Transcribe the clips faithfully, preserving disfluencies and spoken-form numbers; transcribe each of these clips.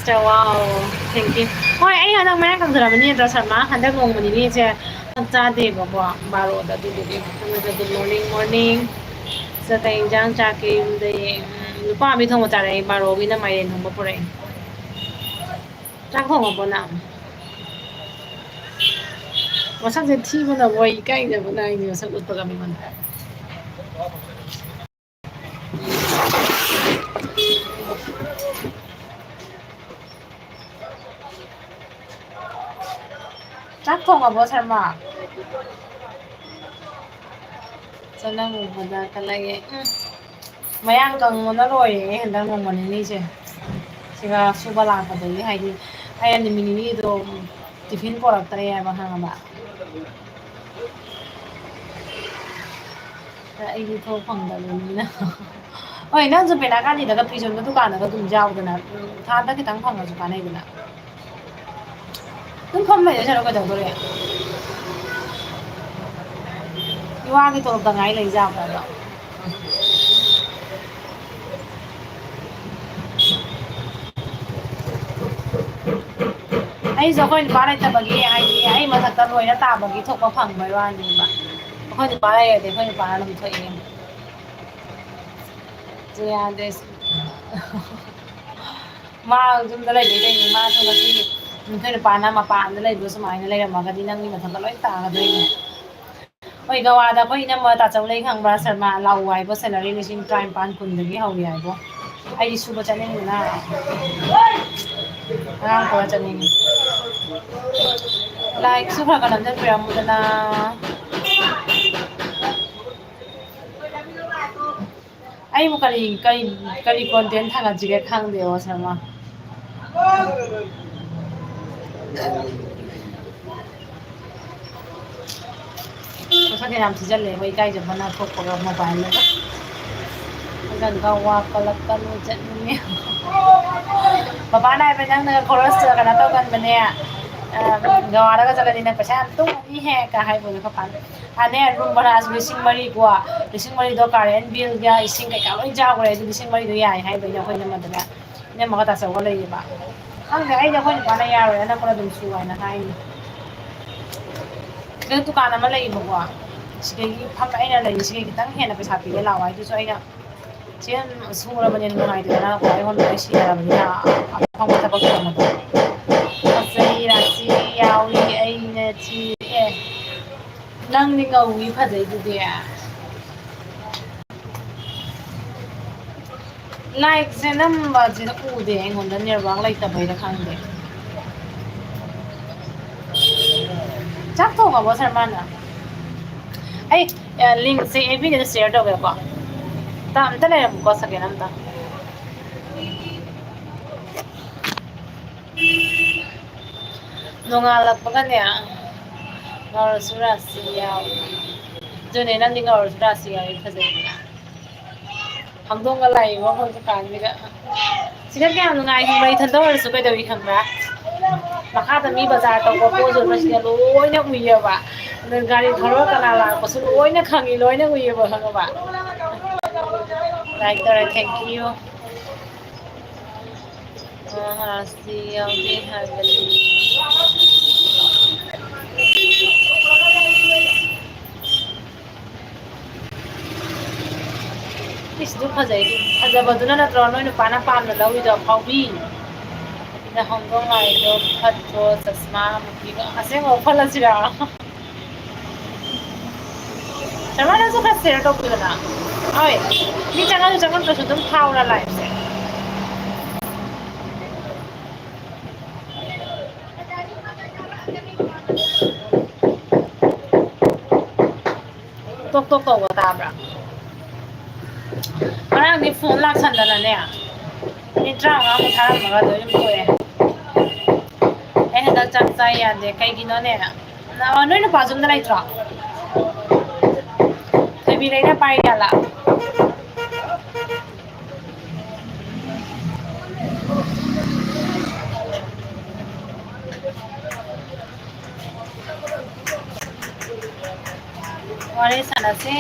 Wow, thank you. ꯍꯣꯏ, ꯑꯩ ꯍꯟꯗꯛ ꯃꯌꯥꯝ ꯀꯪꯊꯔꯕꯅꯤ ꯅꯠꯇ꯭ꯔꯥ, ꯁꯔꯃ? ꯍꯟꯗꯛ ꯅꯣꯡꯃ ꯅꯤꯅꯤꯁꯦ ꯆꯥꯛ ꯆꯥꯗꯦꯕꯀꯣ, ꯕꯥꯔꯣꯗ꯫ ꯑꯗꯨꯗꯨꯒꯤ ꯑꯗꯨꯗ good morning, morning꯫ ꯁꯤꯗ ꯀꯩ ꯏꯟꯖꯥꯡ ꯆꯥꯒꯦ ꯌꯨꯝꯗꯒꯤ? ꯎꯝ, ꯅꯨꯄꯥ ꯑꯃꯒꯤ ꯊꯣꯡꯕ ꯆꯥꯔꯛꯑꯦ, ꯕꯥꯔꯣꯒꯤꯅ ꯃꯥꯏꯔꯦꯟ ꯊꯣꯡꯕ ꯄꯨꯔꯛꯑꯦ꯫ ꯆꯥꯛ ꯊꯣꯡꯉꯕꯣ ꯅꯪ? ꯃꯁꯛꯁꯦ ꯊꯤꯕꯅꯕꯨ ꯑꯩ ꯏꯀꯥꯏꯖꯕꯅ ꯑꯩꯗꯤ ꯃꯁꯛ ꯎꯠꯄꯒ ꯃꯤꯉꯣꯟꯗ꯫ ꯆꯥꯛ ꯊꯣꯡꯉꯕꯣ, ꯁꯔꯃ? ꯆꯅꯝ ꯎꯕꯗ ꯀꯜꯂꯛꯑꯦ꯫ ꯎꯝ꯫ ꯃꯌꯥꯡ ꯀꯪꯕꯅ ꯂꯣꯏꯔꯦ ꯍꯟꯗꯛ ꯅꯣꯡꯃ ꯅꯤꯅꯤꯁꯦ꯫ ꯁꯤꯒ ꯁꯨꯕ ꯂꯥꯛꯄꯗꯒꯤ, ꯍꯥꯏꯗꯤ ꯑꯩꯅ ꯅꯨꯃꯤꯠ ꯅꯤꯅꯤꯗꯣ ꯇꯤꯐꯤꯟ ꯄꯣꯔꯛꯇ꯭ꯔꯦꯕ, ꯈꯪꯉꯕ? ꯑꯩꯗꯤ ꯊꯣꯛ ꯐꯪꯗꯕꯅꯤꯅ꯫ ꯍꯣꯏ, ꯅꯪꯁꯨ ꯕꯦꯂꯥ ꯀꯥꯂꯤꯗꯒ ꯐꯤꯖꯣꯟꯗ ꯗꯨꯀꯥꯟꯗꯒ ꯑꯗꯨꯝ ꯌꯥꯎꯗꯅ, ꯎꯝ, ꯊꯥꯗ ꯈꯤꯇꯪ ꯐꯪꯉꯁꯨ ꯀꯥꯟꯅꯩꯗꯅ꯫ ꯑꯗꯨꯝ ꯐꯝ ꯂꯩꯗꯣꯏ ꯁꯔꯨꯛ ꯀꯩꯗꯧꯗꯣꯔꯤ? ꯏꯋꯥꯒꯤ ꯇꯣꯂꯣꯞꯇ ꯉꯥꯏ ꯂꯩꯖꯥꯕ꯭ꯔꯥ ꯑꯗꯣ? ꯑꯩꯁꯨ ꯑꯩꯈꯣꯏ ꯅꯨꯄꯥ ꯂꯩꯇꯕꯒꯤ, ꯍꯥꯏꯗꯤ ꯑꯩ ꯃꯊꯛꯇ ꯂꯣꯏꯅ ꯇꯥꯕꯒꯤ ꯊꯣꯛꯄ ꯐꯪꯕꯩ ꯋꯥꯅꯦꯕ꯫ ꯑꯩꯈꯣꯏ ꯅꯨꯄꯥ ꯂꯩꯔꯗꯤ ꯑꯩꯈꯣꯏ ꯅꯨꯄꯥꯅ ꯑꯗꯨꯝ ꯊꯣꯛꯑꯦ꯫ ꯌꯥꯗꯦ꯫ ꯃꯥ ꯌꯨꯝꯗ ꯂꯩꯕꯩ ꯀꯩꯅꯣ, ꯃꯥꯁꯨ ꯉꯁꯤ ꯅꯈꯣꯏ ꯅꯨꯄꯥꯅ ꯃꯄꯥꯟꯗ ꯂꯩꯕꯗꯣ ꯁꯨꯃꯥꯏꯅ ꯂꯩꯔꯝꯃꯒꯗꯤ ꯅꯪꯒꯤ ꯃꯊꯛꯇ ꯂꯣꯏ ꯇꯥꯒꯗꯣꯏꯅꯦ꯫ ꯍꯣꯏ, ꯒꯋꯥꯗ ꯑꯩꯈꯣꯏ ꯏꯅꯝꯃ ꯇꯥꯆꯧ ꯂꯩ ꯈꯪꯕ꯭ꯔꯥ, ꯁꯔꯃ? ꯂꯥꯎ ꯍꯥꯏꯕ, salary ꯂꯤꯁꯤꯡ ꯇꯔꯥꯅꯤꯄꯥꯟ ꯀꯨꯟꯗꯒꯤ ꯍꯧꯏ ꯍꯥꯏꯕꯣ꯫ ꯑꯩꯗꯤ ꯁꯨꯕ ꯆꯠꯅꯤꯡꯕꯅ ꯑꯉꯥꯡ ꯄꯨꯔ ꯆꯠꯅꯤꯡꯉꯤ꯫ Like ꯁꯨ ꯈꯔ ꯈꯔ ꯅꯝꯖꯟꯕꯤꯔꯝꯃꯨꯗꯅ꯫ ꯑꯩꯕꯨ ꯀꯔꯤ, ꯀꯔꯤ, ꯀꯔꯤ content ꯊꯥꯒꯠꯁꯤꯒꯦ ꯈꯪꯗꯦꯕꯣ, ꯁꯔꯃ꯫ ꯃꯁꯛꯁꯦ ꯌꯥꯝ ꯊꯤꯖꯤꯜꯂꯦꯕ, ꯏꯀꯥꯏꯖꯕꯅ ꯊꯣꯛꯄꯒ mobileꯗꯒ꯫ ꯑꯗꯨꯒ ꯋꯥ ꯀꯠꯂꯛꯀꯅꯨ, ꯆꯠꯅꯤꯡꯉꯦ꯫ ꯕꯕꯥꯅ ꯍꯥꯏꯕ, "ꯅꯪꯅ ꯈꯣꯔꯁ ꯀꯩꯅꯣ ꯇꯧꯒꯟꯕꯅꯦ, ꯑ, ꯒꯋꯥꯗꯒ ꯆꯠꯂꯗꯤ ꯅꯪ ꯄꯩꯁꯥ ꯌꯥꯝ ꯇꯨꯡꯉꯅꯤꯍꯦ" ꯀ ꯍꯥꯏꯕꯅꯦ ꯑꯩꯈꯣꯏ ꯄꯥꯅ꯫ ꯑꯅꯦ, room ꯚꯔꯥꯁꯨ ꯂꯤꯁꯤꯡ ꯃꯔꯤꯀꯣ, ꯂꯤꯁꯤꯡ ꯃꯔꯤꯗꯣ current billꯒ ꯏꯁꯤꯡ ꯀꯩꯀꯥ ꯂꯣꯏ ꯌꯥꯎꯈ꯭ꯔꯦ, ꯑꯗꯨ ꯂꯤꯁꯤꯡ ꯃꯔꯤꯗꯣ ꯌꯥꯏ ꯍꯥꯏꯕꯅꯦ ꯑꯩꯈꯣꯏ ꯏꯅꯝꯃꯗꯅ꯫ ꯏꯅꯝꯃꯒ ꯇꯥꯆꯧꯒ ꯂꯩꯌꯦꯕ꯫ ꯈꯪꯗꯦ, ꯑꯩꯗꯤ ꯑꯩꯈꯣꯏ ꯅꯨꯄꯥꯅ ꯌꯥꯔꯣꯏ, ꯑꯅꯛꯄꯗ ꯑꯗꯨꯝ ꯁꯨ ꯍꯥꯏꯅ ꯍꯥꯏꯅꯤ꯫ ꯁꯤꯗ ꯗꯨꯀꯥꯟ ꯑꯃ ꯂꯩꯌꯦꯕꯀꯣ, ꯁꯤꯗꯒꯤ ꯐꯝ, ꯑꯩꯅ ꯂꯩꯔꯤꯁꯤꯒꯤ ꯈꯤꯇꯪ ꯍꯦꯟꯅ ꯄꯩꯁꯥ ꯄꯤꯒꯦ ꯂꯥꯛꯑꯣ ꯍꯥꯏꯗꯨꯁꯨ ꯑꯩꯅ ꯁꯤ ꯌꯥꯝ ꯁꯨꯔꯕꯅꯤꯅ ꯅꯨꯡꯉꯥꯏꯇꯦꯗꯅꯀꯣ, ꯑꯩꯉꯣꯟꯗ ꯂꯣꯏ ꯁꯤꯟꯅꯔꯕꯅꯤꯅ ꯑꯐꯪꯕ ꯊꯕꯛ ꯇꯧꯅꯕ꯫ ꯐꯖꯩ, ꯔꯥꯁꯤ ꯌꯥꯎꯏ, ꯑꯩꯅ ꯊꯤꯔꯦ꯫ ꯅꯪꯗꯤ ꯉꯧꯏ, ꯐꯖꯩꯗꯨꯗꯤ꯫ ꯂꯥꯏꯛꯁꯦ ꯅꯝꯕꯁꯤꯗ ꯎꯗꯦ, ꯑꯩꯉꯣꯟꯗ network ꯂꯩꯇꯕꯩꯔ ꯈꯪꯗꯦ꯫ ꯆꯥꯛ ꯊꯣꯡꯉꯕꯣ ꯁꯔꯃꯥꯅ? ꯑꯩ, ꯑ, linkꯁꯦ FBꯗ share ꯇꯧꯒꯦꯀꯣ꯫ ꯇ-, ꯑꯝꯇ ꯂꯩꯔꯝꯃꯨꯀꯣ, second ꯑꯝꯇ꯫ ꯅꯣꯡꯉꯥꯜꯂꯛꯄꯒꯅꯦ, ꯉꯧꯔꯁꯨ ꯔꯥꯁꯤ ꯌꯥꯎꯏ꯫ ꯑꯗꯨꯅꯦ, ꯅꯪꯗꯤ ꯉꯧꯔꯁꯨ ꯔꯥꯁꯤ ꯌꯥꯎꯏ, ꯐꯖꯩꯗꯅ꯫ ꯍꯧꯗꯣꯡꯒ ꯂꯥꯛꯏꯕ ꯍꯧꯖꯤꯛꯀꯥꯟꯁꯤꯒ꯫ ꯁꯤꯗ ꯀꯌꯥꯝ ꯅꯨꯡꯉꯥꯏ ꯈꯪꯕ꯭ꯔꯥ? ꯏꯊꯟꯇ ꯑꯣꯏꯔꯁꯨ ꯀꯩꯗꯧꯏ ꯈꯪꯕ꯭ꯔꯥ? ꯃꯈꯥꯗ ꯃꯤ ꯕꯖꯥꯔ ꯇꯧꯕ ꯄꯣꯠ ꯌꯣꯟꯕꯁꯤꯡꯅ ꯂꯣꯏꯅ ꯎꯏꯌꯦꯕ꯫ ꯑꯗ ꯒꯥꯔꯤ ꯊꯧꯔꯒ ꯀꯅꯥ ꯂꯥꯛꯄꯁꯨ ꯂꯣꯏꯅ ꯈꯪꯉꯤ, ꯂꯣꯏꯅ ꯎꯏꯌꯦꯕ, ꯈꯪꯉꯕ? Like ꯇꯧꯔꯦ, thank you꯫ ꯑ, ꯁꯤ ꯌꯥꯎꯗꯦ ꯍꯥꯏꯕꯅꯤ꯫ ꯏꯁ, ꯑꯗꯨ ꯐꯖꯩꯗꯨ꯫ ꯐꯖꯕꯗꯨꯅ ꯅꯠꯇ꯭ꯔꯣ ꯅꯣꯏ ꯅꯨꯄꯥꯅ ꯄꯥꯝꯅ ꯂꯧꯔꯤꯗꯣ, ꯑꯐꯥꯎꯕꯤ? ꯁꯤꯗ ꯍꯧꯗꯣꯡ ꯂꯥꯛꯏꯗꯣ ꯐꯠꯇ꯭ꯔꯣ? ꯆꯁꯃꯥ ꯑꯃꯨꯕꯤꯒ꯫ ꯑꯁꯦꯡꯕ ꯐꯠꯂꯁꯤꯔꯥ? ꯁꯔꯃꯥ, ꯅꯪꯁꯨ ꯈꯔ share ꯇꯧꯕꯤꯌꯨꯗꯅ꯫ ꯍꯣꯏ, ꯃꯤ ꯆꯪꯉꯁꯨ ꯆꯪꯉꯛꯇ꯭ꯔꯁꯨ ꯑꯗꯨꯝ ꯊꯥꯎꯔ liveꯁꯦ꯫ ꯇꯣꯛ ꯇꯣꯛ ꯇꯧꯕ ꯇꯥꯕ꯭ꯔꯥ? ꯉꯔꯥꯡꯗꯤ phone ꯂꯥꯛꯁꯟꯗꯅꯅꯦ, ꯃꯤꯅꯤꯠ ꯇꯔꯥꯃꯉꯥꯃꯨꯛ ꯊꯥꯔꯝꯃꯒ ꯑꯗꯨꯝ ꯇꯣꯛꯑꯦ꯫ ꯑꯩ ꯍꯟꯗꯛ ꯆꯥꯛ ꯆꯥ ꯌꯥꯗꯦ꯫ ꯀꯩꯒꯤꯅꯣꯅꯦ? ꯅ-, ꯅꯣꯏ ꯅꯨꯄꯥꯁꯨ ꯑꯝꯇ ꯂꯩꯇ꯭ꯔꯣ? ꯊꯣꯏꯕꯤ ꯂꯩꯅ ꯄꯥꯏ ꯖꯥꯠꯂꯥ? ꯋꯥꯔꯤ ꯁꯥꯟꯅꯁꯦ꯫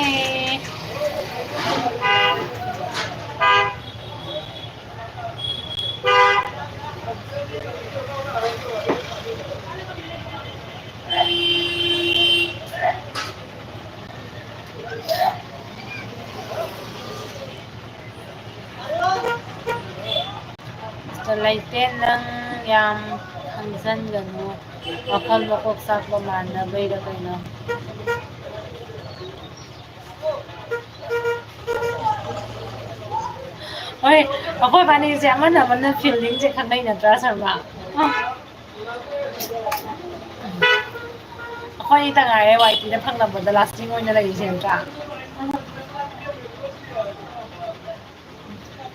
ꯂꯩꯇꯦ, ꯅꯪ ꯌꯥꯝ ꯈꯟꯖꯟꯒꯅꯨ꯫ ꯋꯥꯈꯜ ꯃꯀꯣꯛ ꯆꯥꯛꯄ ꯃꯥꯟꯅꯕꯩꯔ ꯀꯩꯅꯣ? ꯍꯣꯏ, ꯑꯩꯈꯣꯏ ꯏꯕꯥꯅꯤꯁꯦ ꯑꯃꯅ ꯑꯃꯅ feelingꯁꯦ ꯈꯪꯅꯩ ꯅꯠꯇ꯭ꯔꯥ, ꯁꯔꯃ? ꯑꯩꯈꯣꯏ ꯑꯅꯤꯇ ꯉꯥꯏꯔꯦ ꯋꯥꯏ ꯇꯤꯗ ꯐꯪꯅꯕꯗ lasting ꯑꯣꯏꯅ ꯂꯩꯔꯤꯁꯦ ꯅꯠꯇ꯭ꯔꯥ?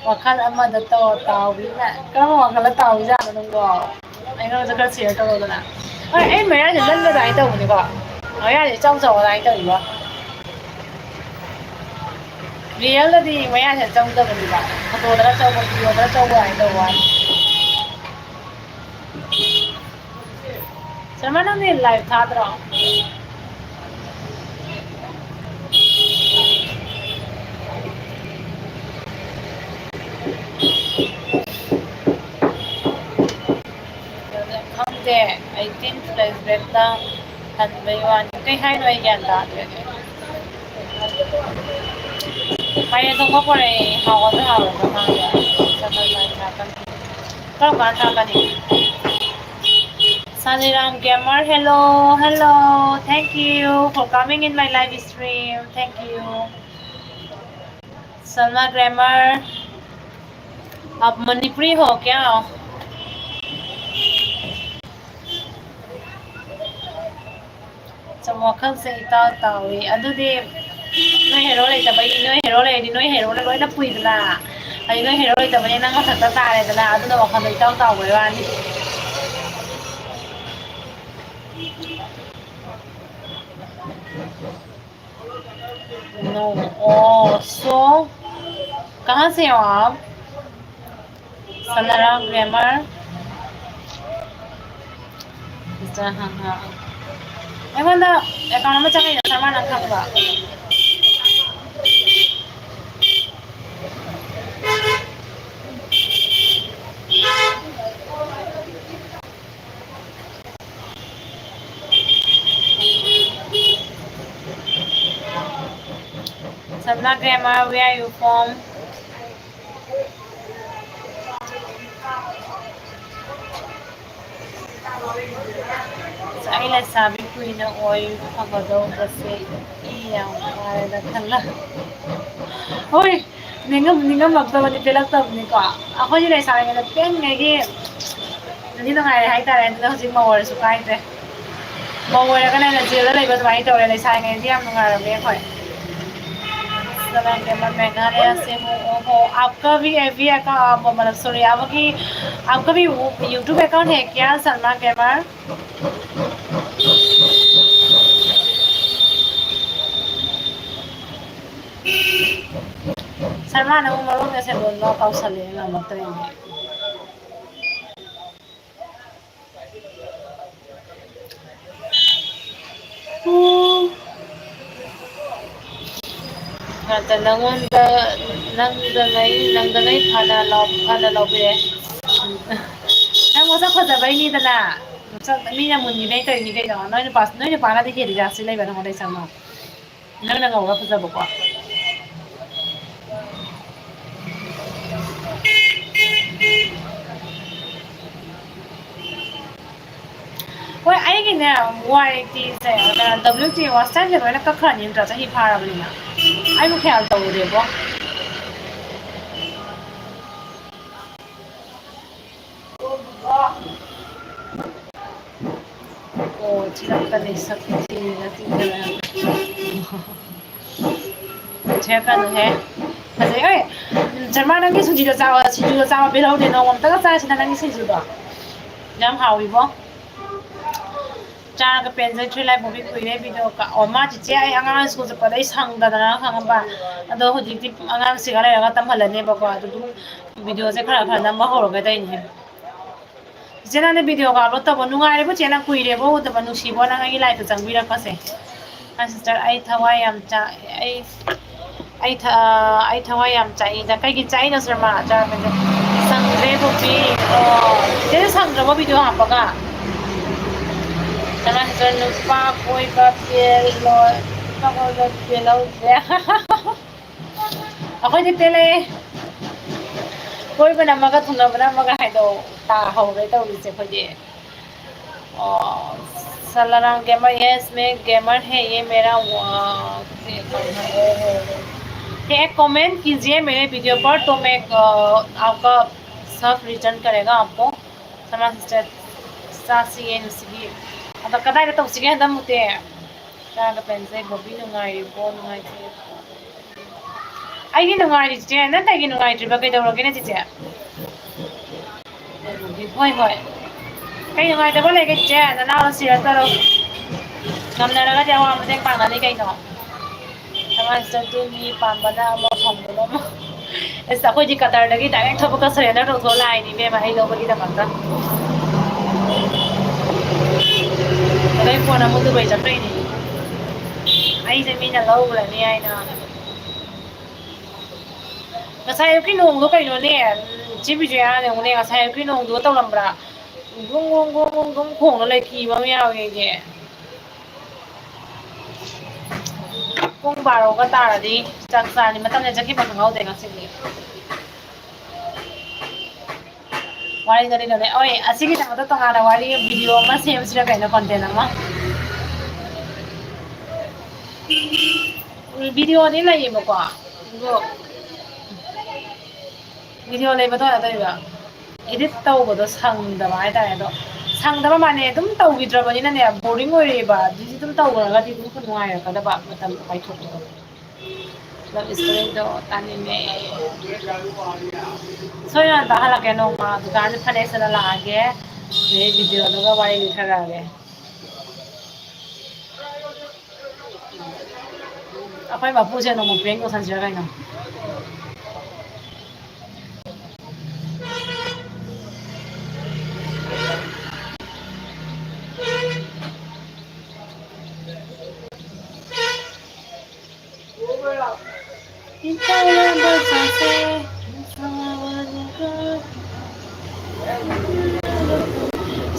ꯋꯥꯈꯜ ꯑꯃꯗ ꯇꯧ ꯇꯥꯎꯕꯤꯅ꯫ ꯀꯔꯝꯕ ꯋꯥꯈꯜꯗ ꯇꯥꯎꯔꯤꯖꯥꯠꯅꯣ ꯅꯪꯕꯣ? ꯑꯩꯉꯣꯟꯗ ꯈꯔ share ꯇꯧꯔꯛꯎꯗꯅ꯫ ꯍꯣꯏ, ꯑꯩ ꯃꯌꯥꯏꯁꯦ ꯂꯟꯕ ꯑꯗꯨꯃꯥꯏꯅ ꯇꯧꯕꯅꯤꯀꯣ꯫ ꯃꯌꯥꯏꯁꯦ ꯏꯆꯥꯎ ꯆꯥꯎꯕ ꯑꯗꯨꯃꯥꯏꯅ ꯇꯧꯔꯤꯕꯣ? Realꯗꯗꯤ ꯃꯌꯥꯏꯁꯦ ꯆꯧꯗꯕꯅꯤꯕ꯫ Photoꯗꯒ ꯆꯧꯕ, videoꯗꯒ ꯆꯧꯕ ꯑꯗꯨꯃꯥꯏꯅ ꯇꯧꯕ ꯋꯥꯅꯤ꯫ ꯁꯔꯃ, ꯅꯪꯗꯤ live ꯊꯥꯗ꯭ꯔꯣ? ꯈꯪꯗꯦ, eighteen flashbackꯇ ꯍꯟꯕꯩ ꯋꯥꯅꯤ꯫ ꯀꯩ ꯍꯥꯏꯅꯣ ꯑꯩ ꯒ꯭ꯌꯥꯟ ꯇꯥꯗ꯭ꯔꯦꯅꯦ꯫ ꯃꯥꯏꯔꯦꯟ ꯊꯣꯡꯕ ꯄꯨꯔꯛꯑꯦ, ꯍꯥꯎꯒꯗ꯭ꯔꯥ ꯍꯥꯎꯔꯣꯏꯗ꯭ꯔꯥ ꯈꯪꯗꯦ꯫ ꯆꯠꯂꯝꯗꯥꯏ ꯉꯥꯛꯇꯪ꯫ ꯀꯔꯝ ꯀꯥꯟ ꯊꯥꯔꯛꯀꯅꯤ? Saliram Gamer, hello, hello, thank you for coming in my live stream, thank you. Salma Grammar, आप मणिपुरी हो क्या? ꯁꯨꯝ ꯋꯥꯈꯜꯁꯦ ꯏꯇꯥꯎ ꯇꯥꯎꯏ꯫ ꯑꯗꯨꯗꯤ ꯅꯣꯏ hero ꯂꯩꯇꯕꯒꯤ, ꯅꯣꯏ hero ꯂꯩꯔꯗꯤ ꯅꯣꯏ heroꯅ ꯂꯣꯏꯅ ꯄꯨꯏꯗꯅ꯫ ꯑꯗꯩ ꯅꯣꯏ hero ꯂꯩꯇꯕꯅꯤꯅ ꯅꯪ ꯈꯛꯇ ꯇꯥꯔꯦꯗꯅ꯫ ꯑꯗꯨꯅ ꯋꯥꯈꯜꯗꯣ ꯏꯇꯥꯎ ꯇꯥꯎꯕꯩ ꯋꯥꯅꯤ꯫ No. Oh, so, कहाँ से हो आप? Saliram Grammar. ꯑꯩꯉꯣꯟꯗ account ꯑꯃ ꯆꯪꯉꯛꯏꯅ ꯁꯔꯃ, ꯅꯪ ꯈꯪꯕ꯭ꯔꯣ? Salma Grammar, where are you from? ꯑꯩ ꯂꯩꯁꯥꯕꯤ ꯀꯨꯏꯅ ꯑꯣꯏ ꯐꯪꯒꯗꯧꯕꯁꯦ ꯏ ꯌꯥꯝ ꯀꯥꯏꯗ ꯈꯜꯂ꯫ ꯍꯣꯏ, ꯅꯤꯡꯉꯝ-, ꯅꯤꯡꯉꯝꯂꯛꯇꯕꯅꯤ, ꯄꯦꯜꯂꯛꯇꯕꯅꯤꯀꯣ꯫ ꯑꯩꯈꯣꯏꯗꯤ ꯂꯩꯁꯥꯔꯤꯉꯩꯗ ꯄꯦꯟꯉꯩꯒꯤ ꯅꯨꯡꯗꯤ ꯅꯨꯡꯉꯥꯏꯔꯦ ꯍꯥꯏꯇꯥꯔꯦ, ꯑꯗꯨꯅ ꯍꯧꯖꯤꯛ ꯃꯧ ꯑꯣꯏꯔꯁꯨ ꯀꯥꯏꯗ꯭ꯔꯦ꯫ ꯃꯧ ꯑꯣꯏꯔꯒꯅ ꯑꯩꯅ ꯖꯦꯜꯗ ꯂꯩꯕ ꯑꯗꯨꯃꯥꯏꯅ ꯇꯧꯔꯦ, ꯂꯩꯁꯥꯔꯤꯉꯩꯗꯤ ꯌꯥꯝ ꯅꯨꯡꯉꯥꯏꯔꯝꯃꯦ ꯑꯩꯈꯣꯏ꯫ सलमान गेमर मेघालय से हूँ। ओहो, आपका भी एफबी अकाउंट, मतलब, सॉरी, आपकी, आपका भी YouTube अकाउंट है क्या, सलमान गेमर? ꯁꯜꯃꯥꯟ ꯑꯃꯨꯛ ꯃꯔꯣꯟ ꯃꯦꯁꯦꯖ ꯂꯣꯟꯕ ꯀꯥꯎꯁꯜꯂꯛꯑꯦ, ꯉꯝꯃꯛꯇ꯭ꯔꯦꯅꯦ꯫ ꯎꯝ꯫ ꯅꯠꯇ ꯅꯪꯉꯣꯟꯗ, ꯅꯪꯗꯉꯩ, ꯅꯪꯗꯉꯩ ꯐꯅ ꯂꯥꯎ-, ꯐꯅ ꯂꯥꯎꯕꯤꯔꯦ꯫ ꯅꯪ ꯃꯁꯛ ꯐꯖꯕꯩꯅꯤꯗꯅ꯫ ꯃꯁꯛ ꯃꯤꯅ ꯃꯨꯟꯈꯤꯕꯩ ꯇꯧꯔꯤꯅꯤ ꯀꯩꯅꯣ꯫ ꯅꯣꯏ ꯅꯨꯄꯥ-, ꯅꯣꯏ ꯅꯨꯄꯥꯅꯗꯤ ꯍꯦꯜꯂꯤꯗ ꯁꯤ ꯂꯩꯕ ꯅꯉꯣꯟꯗꯩ ꯆꯪꯉꯣ꯫ ꯅꯪꯅ ꯉꯧꯔ ꯐꯖꯕꯀꯣ꯫ ꯍꯣꯏ, ꯑꯩꯒꯤꯅꯦ, ꯋꯥꯏ ꯇꯤꯁꯦ, ꯗꯕ꯭ꯂꯤꯎ ꯇꯤ ꯋꯥꯁ ꯇꯥꯏꯝꯁꯦ ꯂꯣꯏꯅ ꯀꯛꯈ꯭ꯔꯅꯤ ꯅꯠꯇ꯭ꯔꯥ, ꯆꯍꯤ ꯐꯥꯔꯕꯅꯤꯅ꯫ ꯑꯩꯕꯨ ꯈꯌꯥꯜ ꯇꯧꯗꯦꯕꯣ꯫ ꯑꯣ, ꯊꯤꯔꯛꯀꯅꯤ, ꯁꯛ ꯊꯤꯔꯤꯅ ꯊꯤꯔꯒ꯫ ꯊꯤꯔꯛꯀꯅꯨꯍꯦ꯫ ꯐꯖꯩ꯫ ꯍꯣꯏ, ꯁꯜꯃꯥꯟ, ꯅꯪꯒꯤ ꯁꯤꯡꯖꯨꯗꯣ ꯆꯥꯕ, ꯁꯤꯡꯖꯨꯗꯣ ꯆꯥꯕ ꯄꯦꯜꯍꯧꯗꯦ꯫ ꯅꯣꯡꯃ ꯑꯝꯇꯒ ꯆꯥꯁꯤꯅ ꯅꯪꯒꯤ ꯁꯤꯡꯖꯨꯗꯣ꯫ ꯌꯥꯝ ꯍꯥꯎꯋꯤꯕꯣ꯫ ꯆꯥꯔꯒ ꯄꯦꯟꯖꯗ꯭ꯔꯦ, ꯂꯥꯏꯐꯥꯎꯒꯤ ꯀꯨꯏꯔꯦ ꯚꯤꯗꯤꯑꯣ ꯀ-, ꯑꯣ, ꯃꯥ ꯆꯤꯆꯦ, ꯑꯩ ꯑꯉꯥꯡ ꯁ꯭ꯀꯨꯜ ꯆꯠꯄꯗ ꯑꯩ ꯁꯪꯗꯗꯅ ꯈꯪꯉꯕ꯫ ꯑꯗꯣ ꯍꯧꯖꯤꯛꯇꯤ ꯑꯉꯥꯡꯁꯤꯒ ꯂꯩꯔꯒ ꯇꯝꯍꯜꯂꯅꯦꯕꯀꯣ꯫ ꯑꯗꯨ ꯑꯗꯨꯝ ꯚꯤꯗꯤꯑꯣꯁꯦ ꯈꯔ ꯈꯔ ꯅꯝꯕ ꯍꯧꯔꯒꯦ ꯇꯧꯔꯤꯅꯦ꯫ ꯆꯤꯆꯦ, ꯅꯪꯅ ꯚꯤꯗꯤꯑꯣꯒ ꯑꯞꯂꯣꯗ ꯇꯧꯕ ꯅꯨꯡꯉꯥꯏꯔꯤꯕꯣ? ꯆꯦ, ꯅꯪ ꯀꯨꯏꯔꯦꯕꯣ ꯎꯗꯕ, ꯅꯨꯡꯁꯤꯕꯣ ꯅꯪ ꯑꯩꯒꯤ ꯂꯥꯏꯐꯇ ꯆꯪꯕꯤꯔꯛꯄꯁꯦ꯫ ꯑ, ꯁꯤꯁꯇꯔ, ꯑꯩ ꯊꯋꯥꯏ ꯌꯥꯝ ꯆꯥꯛꯑꯦ꯫ ꯑꯩ, ꯑꯩ ꯊ-, ꯑꯩ ꯊꯋꯥꯏ ꯌꯥꯝ ꯆꯥꯛꯏꯗ꯫ ꯀꯩꯒꯤ ꯆꯥꯛꯏꯅꯣ, ꯁꯤꯁꯇꯔ? ꯃꯥ ꯆꯥꯛꯄꯁꯦ ꯁꯪꯗ꯭ꯔꯦ, ꯀꯣꯄꯤ꯫ ꯑꯣ, ꯆꯦ, ꯁꯪꯗ꯭ꯔꯕꯣ ꯚꯤꯗꯤꯑꯣ ꯍꯥꯞꯄꯒ? ꯀꯅꯥ, ꯁꯤꯁꯇꯔ, ꯅꯨꯄꯥ ꯀꯣꯏꯕ ꯄꯦꯜꯂꯣꯏ, ꯅꯨꯄꯥ ꯀꯣꯏꯕ ꯄꯦꯜꯍꯧꯗ꯭ꯔꯦ꯫ ꯑꯩꯈꯣꯏꯗꯤ ꯄꯦꯜꯂꯛꯑꯦ꯫ ꯀꯣꯏꯕꯅ ꯑꯃꯒ, ꯊꯨꯡꯅꯕꯅ ꯑꯃꯒ ꯍꯥꯏꯗꯣ ꯇꯥꯍꯧꯔꯦ ꯇꯧꯔꯤꯁꯦ ꯑꯩꯈꯣꯏꯗꯤ꯫ ꯑꯣ, सालाराम गेमर, यस, मैं गेमर है, ये मेरा, अ, ये कौन है? ओहो। ये एक कमेंट कीजिए मेरे वीडियो पर, तो मैं, अ, आपका सब रिटर्न करेगा आपको। ꯁꯃꯥꯖ ꯁꯤꯁꯇꯔ ꯆꯥꯁꯤꯌꯦ ꯅꯨꯡꯁꯤꯕꯤ꯫ ꯑꯗꯣ ꯀꯗꯥꯏꯗ ꯇꯧꯁꯤꯒꯦ ꯍꯟꯗꯛ ꯃꯨꯛꯇꯤ? ꯆꯥꯒ ꯄꯦꯟꯖꯩ꯫ ꯕꯣꯕꯤ ꯅꯨꯡꯉꯥꯏꯔꯤꯕꯣ? ꯅꯨꯡꯉꯥꯏꯇꯦ꯫ ꯑꯩꯗꯤ ꯅꯨꯡꯉꯥꯏꯔꯤ ꯆꯤꯆꯦ, ꯅꯪ ꯀꯩꯒꯤ ꯅꯨꯡꯉꯥꯏꯇ꯭ꯔꯤꯕ? ꯀꯩꯗꯧꯔꯒꯦꯅꯦ ꯆꯤꯆꯦ? ꯍꯣꯏ, ꯍꯣꯏ꯫ ꯀꯩ ꯅꯨꯡꯉꯥꯏꯇꯕ ꯂꯩꯒꯦ ꯆꯤꯆꯦ? ꯅꯅꯥꯎꯅ ꯁꯤꯔꯛꯇꯔꯣ? ꯉꯝꯅꯔꯒꯗꯤ ꯑꯋꯥ ꯃꯇꯦꯡ ꯄꯥꯡꯅꯅꯤ ꯀꯩꯅꯣ꯫ ꯊꯃꯥꯏ ꯆꯠꯇꯨꯅꯤ, ꯄꯥꯝꯕꯅ ꯑꯃ, ꯐꯪꯕꯅ ꯑꯃ꯫ ꯑꯁ, ꯑꯩꯈꯣꯏꯗꯤ ꯀꯇꯔꯗꯒꯤ direct ꯊꯕꯛꯀ surrender ꯇꯧꯊꯣꯛꯑ ꯂꯥꯛꯏꯅꯤ ꯏꯕꯦꯝꯃ, ꯑꯩ ꯂꯧꯕꯒꯤꯗꯃꯛꯇ꯫ ꯑꯗꯩ ꯀꯣꯟꯅ ꯑꯃꯨꯛ ꯗꯨꯕꯩ ꯆꯠꯇꯣꯏꯅꯤ꯫ ꯑꯩꯁꯦ ꯃꯤꯅ ꯂꯧꯈ꯭ꯔꯅꯤ ꯍꯥꯏꯅ꯫ ꯉꯁꯥꯏ ꯑꯌꯨꯛꯀꯤ ꯅꯣꯡꯗꯣ ꯀꯩꯅꯣꯅꯦ, ꯆꯦ ꯕꯤꯖꯣꯌꯥꯅꯦ, ꯌꯦꯡꯉꯨꯅꯦ, ꯉꯁꯥꯏ ꯑꯌꯨꯛꯀꯤ ꯅꯣꯡꯗꯣ ꯇꯧꯔꯝꯕ꯭ꯔꯥ? ꯒ꯭ꯔꯨꯡ ꯒ꯭ꯔꯨꯡ ꯒ꯭ꯔꯨꯡ ꯒ꯭ꯔꯨꯡ ꯒ꯭ꯔꯨꯡ ꯈꯣꯡꯅ ꯂꯩ, ꯀꯤꯕ ꯑꯃ ꯌꯥꯎꯔꯦ ꯑꯩꯗꯤ꯫ ꯄꯨꯡ ꯕꯥꯔꯣꯒ ꯇꯥꯔꯗꯤ ꯆꯥꯛ ꯆꯥꯔꯅꯤ꯫ ꯃꯇꯝꯁꯦ ꯆꯠꯈꯤꯕ ꯈꯪꯍꯧꯗꯦ ꯉꯁꯤꯗꯤ꯫ ꯋꯥꯔꯤꯗꯣ ꯂꯤꯔꯣꯅꯦ꯫ ꯍꯣꯏ, ꯑꯁꯤꯒꯤꯗꯃꯛꯇ ꯇꯣꯉꯥꯟꯅ ꯋꯥꯔꯤ video ꯑꯃ ꯁꯦꯝꯁꯤꯔ ꯀꯩꯅꯣ, content ꯑꯃ꯫ Videoꯗꯤ ꯂꯩꯌꯦꯕꯀꯣ, ꯑꯗꯣ video ꯂꯩꯕꯗꯣ ꯀꯩꯅꯣ ꯇꯧꯔꯤꯕ, edit ꯇꯧꯕꯗꯣ ꯁꯪꯗꯕ ꯍꯥꯏꯇꯥꯔꯦ꯫ ꯑꯗꯣ ꯁꯪꯗꯕ ꯃꯥꯅꯦ, ꯑꯗꯨꯝ ꯇꯧꯈꯤꯗ꯭ꯔꯕꯅꯤꯅꯅꯦ, boring ꯑꯣꯏꯔꯛꯑꯦꯕ꯫ ꯑꯗꯨꯗꯤ ꯑꯗꯨꯝ ꯇꯧꯈ꯭ꯔꯒꯗꯤ ꯑꯗꯨꯝ ꯅꯨꯡꯉꯥꯏꯔꯛꯀꯗꯕ, ꯃꯇꯝꯗꯣ ꯀꯥꯏꯊꯣꯛꯄꯗꯣ꯫ Love storyꯗꯣ ꯇꯥꯅꯤꯡꯉꯦ꯫ ꯁꯣꯏꯗꯅ ꯇꯥꯍꯜꯂꯛꯀꯦ ꯅꯣꯡꯃ꯫ ꯗꯨꯀꯥꯟꯗ ꯐꯅꯦꯛ ꯁꯦꯠꯂ ꯂꯥꯛꯑꯒꯦ꯫ ꯑꯗꯩ videoꯗꯨꯒ ꯋꯥꯔꯤ ꯂꯤꯊꯔꯛꯑꯒꯦ꯫ ꯑꯩꯈꯣꯏ ꯃꯄꯨꯁꯦ ꯅꯣꯡꯃ prank ꯇꯧꯁꯟꯁꯤꯔ ꯀꯩꯅꯣ?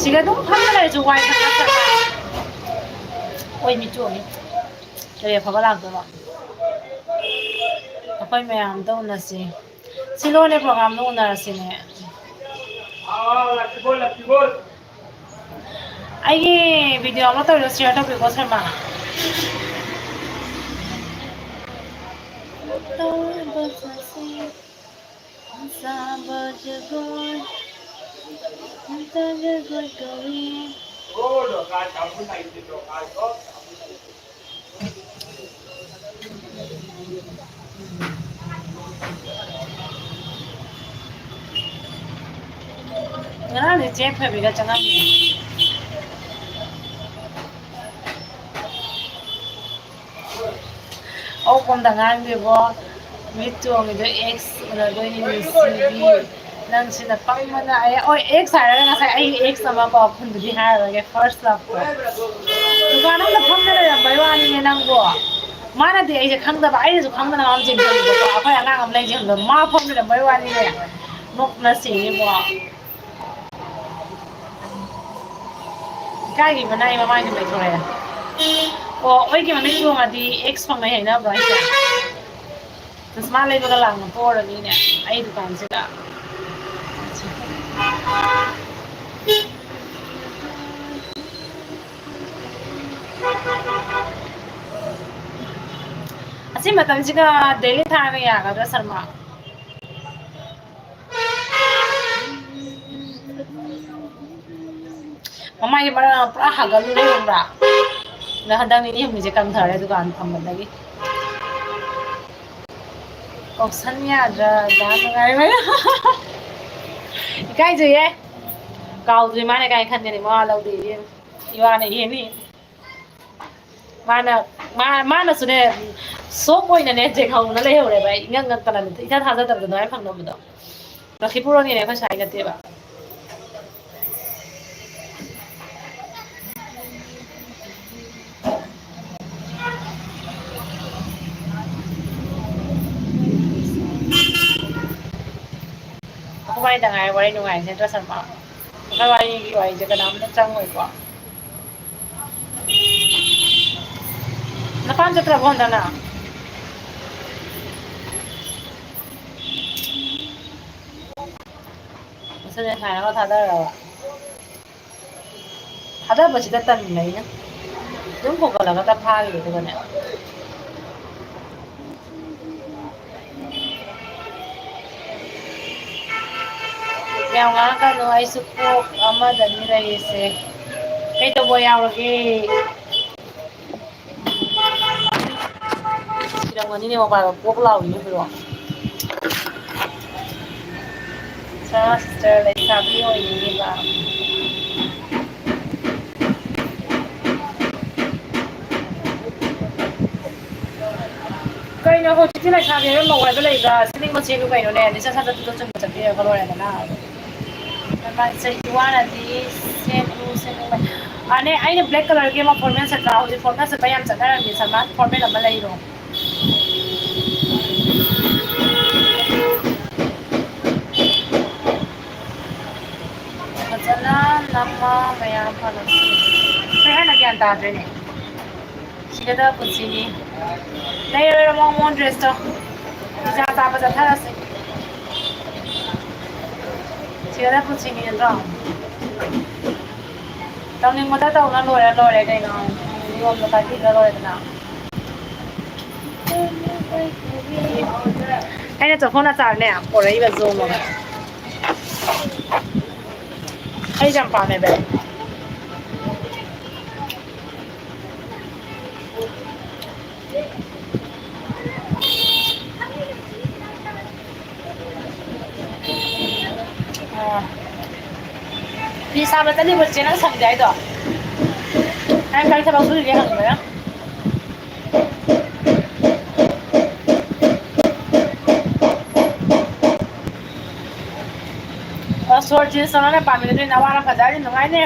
ꯁꯤꯒ ꯑꯗꯨꯝ ꯐꯝꯃ ꯂꯩꯔꯁꯨ ꯋꯥꯏ ꯁꯪꯉ ꯆꯠꯂꯦ꯫ ꯑꯣꯏ ꯃꯤꯠ ꯆꯣꯠꯂꯤ꯫ ꯀꯔꯤ ꯑꯐꯕ ꯂꯥꯛꯇꯣꯏꯅꯣ? ꯑꯩꯈꯣꯏ ꯃꯌꯥꯝꯗ ꯎꯅꯁꯤ꯫ ꯁꯤꯂꯣꯅꯦ programꯗ ꯎꯅꯔꯁꯤꯅꯦ꯫ ꯑꯩꯒꯤ video ꯑꯃ ꯇꯧꯔꯤꯗꯣ share ꯇꯧꯕꯤꯌꯨꯀꯣ, ꯁꯔꯃ꯫ ꯉꯔꯥꯡꯗꯤ ꯆꯦ ꯐꯕꯤꯒ ꯆꯪꯉꯝꯃꯤ꯫ ꯑꯧ, ꯀꯣꯝꯗ ꯉꯥꯡꯗꯦꯕꯣ꯫ ꯃꯤꯠ ꯆꯣꯡꯉꯤꯗꯣ ex ꯎꯅꯗꯣꯏꯅꯤ, ꯅꯨꯡꯁꯤꯕꯤ꯫ ꯅꯪꯁꯤꯅ ꯄꯪꯕꯅ ꯑꯩ, ꯍꯣꯏ, ex ꯍꯥꯏꯔꯒ ꯉꯁꯥꯏ ꯑꯩꯒꯤ ex ꯑꯃ ꯀꯣ, ꯈꯨꯟꯗꯨꯗꯤ ꯍꯥꯏꯔꯔꯣꯏꯒꯦ, first love ꯇꯣ꯫ ꯗꯨꯀꯥꯟ ꯑꯃꯗ ꯐꯝꯅ ꯂꯩꯔꯝꯕꯩ ꯋꯥꯅꯤꯅꯦ ꯅꯪꯕꯣ꯫ ꯃꯥꯅꯗꯤ ꯑꯩꯁꯦ ꯈꯪꯗꯕ, ꯑꯩꯅꯁꯨ ꯈꯪꯗꯅ ꯃꯥ ꯆꯦꯟꯖꯕꯗꯣ, ꯑꯩꯈꯣꯏ ꯑꯉꯥꯡ ꯑꯃ ꯂꯩꯁꯦ ꯈꯪꯗꯕ, ꯃꯥ ꯐꯝꯅ ꯂꯩꯔꯝꯕꯩ ꯋꯥꯅꯤꯅꯦ꯫ ꯅꯣꯛꯅ ꯁꯤꯅꯤꯕꯣ꯫ ꯏꯀꯥꯏꯒꯤꯕꯅ ꯑꯩ ꯃꯃꯥꯏꯗꯨ ꯂꯩꯊꯣꯔꯛꯑꯦ꯫ ꯑꯣ, ꯑꯩꯒꯤ ꯃꯃꯤꯡ ꯊꯣꯡꯉꯗꯤ ex ꯐꯪꯅꯩ ꯍꯥꯏꯅꯕ꯭ꯔꯣ ꯍꯥꯏꯁꯦ? ꯆꯁꯃꯥ ꯂꯩꯕꯒ ꯂꯥꯡꯅ ꯄꯣꯔꯅꯤꯅꯦ ꯑꯩ ꯗꯨꯀꯥꯟꯁꯤꯗ꯫ ꯑꯁꯤ ꯃꯇꯝꯁꯤꯒ daily ꯊꯥꯔꯒ ꯌꯥꯒꯗ꯭ꯔꯥ, ꯁꯔꯃ? ꯃꯃꯥꯏꯁꯦ ꯃꯔꯛ ꯑꯃ ꯄꯨꯔꯥ ꯍꯥꯒꯠꯂꯨꯔꯦ ꯈꯪꯕ꯭ꯔꯥ? ꯑꯗꯣ ꯍꯟꯗꯛ ꯅꯤꯅꯤ ꯍꯨꯝꯅꯤꯁꯦ ꯀꯪꯊꯔꯦ ꯗꯨꯀꯥꯟ ꯐꯝꯕꯗꯒꯤ꯫ ꯀꯧꯁꯟ ꯌꯥꯗ꯭ꯔꯥ? ꯗꯥ ꯅꯨꯡꯉꯥꯏꯕ꯫ ꯏꯀꯥꯏꯖꯩꯌꯦ꯫ ꯀꯥꯎꯗ꯭ꯔꯤ ꯃꯥꯅ ꯀꯥꯏ ꯈꯟꯒꯅꯤ, ꯃꯋꯥ ꯂꯧꯗꯦ ꯏꯕꯦꯝꯃ꯫ ꯏꯋꯥꯅ ꯏꯍꯦꯟ ꯍꯦꯟ꯫ ꯃꯥꯅ, ꯃꯥ-, ꯃꯥꯅꯁꯨꯅꯦ, shock ꯑꯣꯏꯅꯅꯦ ꯖꯦꯛ ꯍꯧꯅ ꯂꯩꯍꯧꯔꯦꯕ꯫ ꯑꯩ ꯏꯉꯛ ꯉꯛꯇꯅ, ꯏꯊꯥ ꯊꯥꯖꯗꯕꯗꯣ ꯑꯗꯨꯃꯥꯏꯅ ꯐꯪꯅꯕꯗꯣ꯫ ꯂꯛꯈꯤꯄꯨꯔ ꯔꯣꯗꯀꯤꯅꯦ, ꯑꯩꯈꯣꯏ ꯁ꯭ꯋꯥꯏ ꯅꯠꯇꯦꯕ꯫ ꯑꯩꯈꯣꯏ ꯋꯥꯔꯤꯗ ꯉꯥꯏꯔꯦ ꯋꯥꯔꯤ ꯅꯨꯡꯉꯥꯏꯔꯤꯁꯦ ꯅꯠꯇ꯭ꯔꯥ, ꯁꯔꯃ? ꯑꯩꯈꯣꯏ ꯋꯥꯔꯤꯒꯤ ꯋꯥꯔꯤꯁꯦ ꯀꯅꯥꯝꯇ ꯆꯪꯉꯣꯏꯀꯣ꯫ ꯅꯄꯥꯝ ꯆꯠꯇ꯭ꯔꯕꯣ ꯍꯟꯗꯛ ꯅꯪ? ꯃꯁꯤꯅ ꯁꯥꯏꯅꯒ ꯊꯥꯗꯔꯕ? ꯆꯠꯇꯕꯁꯤꯗ ꯇꯟꯕ ꯑꯩꯅ꯫ ꯑꯗꯨꯝ ꯍꯧꯒꯠꯂꯒ ꯇꯞ ꯐꯥꯈꯤꯕ ꯑꯗꯨꯒꯅꯦ꯫ ꯌꯥꯝ ꯉꯥꯡꯉꯛꯀꯅꯨ, ꯑꯩꯁꯨ ꯀꯣꯛ ꯑꯃꯗꯅꯤ ꯂꯩꯔꯤꯁꯦ꯫ ꯀꯩꯗꯧꯕ ꯌꯥꯎꯔꯒꯦ? ꯁꯤꯔꯝꯒꯅꯤꯅꯦ ꯃꯄꯥꯟꯗ ꯄꯣꯛ ꯂꯥꯎꯔꯤꯅꯦ ꯍꯧꯖꯤꯛ꯫ ꯁꯥ ꯁꯤꯁꯇꯔ ꯂꯩꯁꯥꯕꯤ ꯑꯣꯏꯅꯤꯡꯉꯤꯕ꯫ ꯀꯩꯅꯣ ꯍꯧꯖꯤꯛꯇꯤ ꯂꯩꯁꯥꯕꯤ ꯍꯥꯏꯕ ꯃꯧ ꯍꯥꯏꯕ ꯂꯩꯕ꯭ꯔꯥ? ꯁꯦꯠꯅꯤꯡꯕ ꯁꯦꯠꯂꯨ ꯀꯩꯅꯣꯅꯦ, ꯅꯤꯁꯥ ꯁꯥ ꯆꯠꯄꯗꯣ ꯆꯨꯝꯅ ꯆꯠꯄꯤꯔꯒ ꯂꯣꯏꯔꯦꯗꯅ꯫ ꯁꯜꯃꯥꯟ ꯁꯦ ꯏꯋꯥꯅꯗꯤ ꯁꯦꯠꯂꯨ, ꯁꯦꯠꯂꯨ꯫ ꯑꯅꯦ, ꯑꯩꯅ black colourꯒꯤ ꯑꯃ formal ꯁꯦꯠꯄ, ꯍꯧꯖꯤꯛ formal ꯁꯦꯠꯄ ꯌꯥꯝ ꯆꯠꯅꯔꯝꯅꯦ, ꯁꯜꯃꯥꯟ formal ꯑꯃ ꯂꯩꯔꯣ꯫ ꯐꯖꯅ ꯅꯝꯃ ꯃꯌꯥꯝ ꯐꯅꯕ꯫ ꯀꯩ ꯍꯥꯏꯅꯣ ꯒ꯭ꯌꯥꯟ ꯇꯥꯗ꯭ꯔꯦꯅꯦ꯫ ꯁꯤꯒꯗꯕ ꯄꯨꯟꯁꯤꯅꯤ꯫ ꯂꯩꯔꯣ, ꯂꯩꯔꯣ, ꯃꯑꯣꯡ ꯃꯑꯣꯡ dressꯇꯣ꯫ ꯄꯤꯖꯥ ꯆꯥꯕ ꯆꯠꯊꯔꯁꯤ꯫ ꯁꯤꯒꯗꯕ ꯄꯨꯟꯁꯤꯅꯤ ꯅꯠꯇ꯭ꯔꯣ? ꯇꯧꯅꯤꯡꯕꯗ ꯇꯧꯅ ꯂꯣꯏꯔꯦ, ꯂꯣꯏꯔꯦ ꯀꯩꯅꯣ꯫ ꯅꯤꯌꯣꯝꯗꯣ ꯀꯥꯏꯕꯤꯗ ꯂꯣꯏꯔꯦꯗꯅ꯫ ꯑꯩꯅ ꯆꯈꯣꯟ ꯑꯆꯥꯔꯅꯦ ꯄꯣꯔꯛꯏꯕ ꯖꯣꯝ ꯑꯃ꯫ ꯑꯩꯁꯦ ꯌꯥꯝ ꯄꯥꯝꯃꯦꯕ꯫ ꯑꯣ꯫ ꯐꯤ ꯁꯥꯕ ꯆꯠꯂꯤꯕꯣ ꯆꯦ ꯅꯪ ꯁꯪꯗꯦ ꯍꯥꯏꯗꯣ? ꯅꯪ ꯀꯔꯤ ꯊꯕꯛ ꯁꯨꯔꯤꯒꯦ ꯍꯪꯕꯗ? ꯑꯣ, short jeans ꯑꯃꯅ ꯄꯥꯝꯃꯤ, ꯑꯗꯨꯅ ꯅꯋꯥꯅ ꯐꯖꯔꯗꯤ ꯅꯨꯡꯉꯥꯏꯅꯤ꯫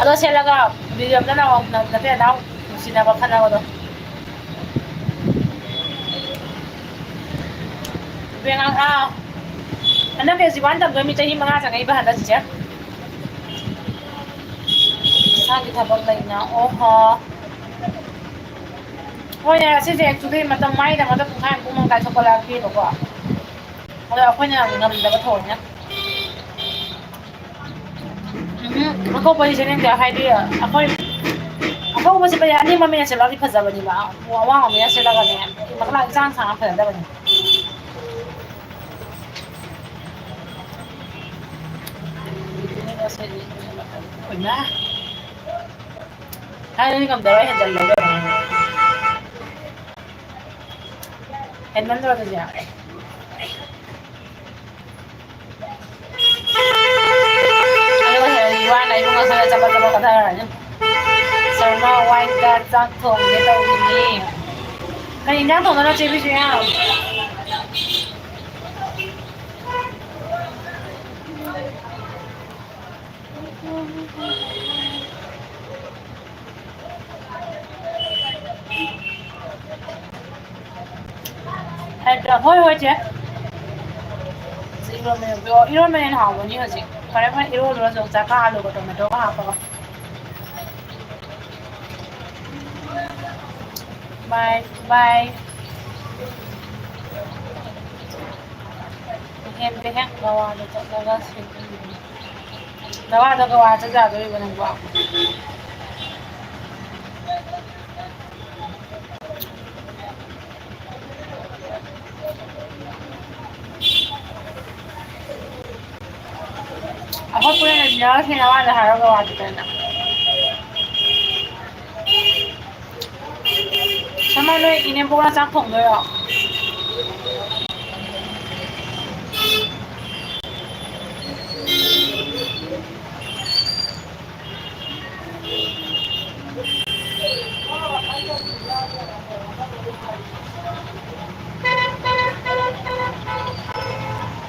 ꯑꯗꯣ ꯁꯦꯠꯂꯒ video ꯑꯝꯇ ꯅꯝꯃꯣ, ꯅ-, ꯅꯇꯩ ꯅꯅꯥꯎ ꯅꯨꯡꯁꯤꯅꯕ ꯈꯠꯅꯕꯗꯣ꯫ ꯏꯕꯦꯝꯃ, ꯑꯥ, ꯍꯟꯗꯛ ꯀꯦ ꯖꯤ ꯋꯥꯟ ꯇꯝꯗꯣꯏ ꯃꯤ ꯆꯍꯤ ꯃꯉꯥ ꯆꯪꯉꯛꯏꯕ ꯍꯟꯗꯛ ꯆꯤꯆꯦ꯫ ꯏꯁꯥꯒꯤ ꯊꯕꯛ ꯂꯩꯅ, ꯑꯣꯍꯣ꯫ ꯍꯣꯏꯅꯦ, ꯑꯁꯤꯁꯦ actually ꯃꯇꯝ ꯃꯥꯏꯗ ꯃꯇꯝ ꯄꯨꯡꯈꯥꯏ ꯄꯨꯡ ꯑꯃ ꯀꯥꯏꯊꯣꯛꯄ ꯂꯥꯛꯄꯤꯕꯀꯣ꯫ ꯑꯗꯣ ꯑꯩꯈꯣꯏꯅ ꯉꯝꯗꯕ ꯊꯑꯣꯏꯅ꯫ ꯎꯝ, ꯑꯀꯧꯕ ꯁꯦꯠꯅꯤꯡꯗꯦ꯫ ꯍꯥꯏꯗꯤ ꯑꯩꯈꯣꯏ ꯑꯀꯧꯕ ꯁꯦꯠꯄꯁꯦ ꯑꯅꯦꯝꯕ ꯃꯤꯅ ꯁꯦꯠꯂꯛꯑꯗꯤ ꯐꯖꯕꯅꯦꯕ꯫ ꯑꯋꯥꯡꯕ ꯃꯤꯅ ꯁꯦꯠꯂꯒꯅꯦ, ꯃꯈꯥ ꯏꯆꯥꯡ ꯆꯥꯡꯉ ꯐꯖꯗꯕꯅꯦ꯫ ꯍꯣꯏꯃ꯫ ꯊꯥꯏꯅꯗꯤ ꯉꯝꯗꯕ ꯍꯦꯟꯖꯜꯂꯦ꯫ ꯍꯦꯟꯃꯟꯗ꯭ꯔꯣ ꯑꯗꯨꯗꯤ? ꯑꯗꯨꯒ ꯍꯌꯦꯡ ꯋꯥꯅ ꯏꯕꯨꯡꯉꯣ ꯈꯔ ꯆꯕꯠ ꯆꯕꯠ ꯀꯗꯥꯏ ꯍꯥꯏꯔꯅꯤ? ꯁꯔꯃ ꯋꯥꯏꯗ ꯆꯥꯛ ꯊꯣꯡꯒꯦ ꯇꯧꯔꯤꯅꯤ꯫ ꯀꯔꯤ ꯏꯟꯖꯥꯡ ꯊꯣꯡꯗꯣꯏꯅꯣ ꯆꯦ ꯕꯤꯖꯣꯌꯥ? ꯍꯣꯏ, ꯍꯣꯏ, ꯆꯦ꯫ ꯏꯔꯣꯟꯕꯅ, ꯏꯔꯣꯟꯕꯅ ꯍꯦꯟꯅ ꯍꯥꯎꯕꯅꯤ ꯍꯧꯖꯤꯛ꯫ ꯐꯔꯦ, ꯐꯔꯦ, ꯏꯔꯣꯜꯂꯨꯔꯣ, ꯌꯣꯡꯆꯥꯛꯀ ꯑꯂꯨꯒ ꯇꯣꯃꯦꯇꯣꯒ ꯍꯥꯞꯄꯒ꯫ Bye, bye. ꯍꯦꯟꯗꯦꯍꯦ, ꯒꯋꯥꯗ ꯆꯠꯂꯒ ꯁꯤꯟ-, ꯒꯋꯥꯗ, ꯒꯋꯥ ꯆꯠ ꯌꯥꯗꯣꯔꯤꯕꯣ ꯅꯪꯕꯣ? ꯑꯩꯈꯣꯏ ꯄꯨꯟꯅ ꯂꯩꯃꯤꯟꯅꯔꯁꯦ, ꯅꯋꯥꯗ ꯍꯥꯏꯔꯒ ꯋꯥꯗꯨꯗꯅ꯫ ꯁꯃꯥ, ꯅꯣꯏ ꯏꯅꯦꯝꯕꯣꯛꯅ ꯆꯥꯛ ꯊꯣꯡꯗꯣꯏꯔꯣ?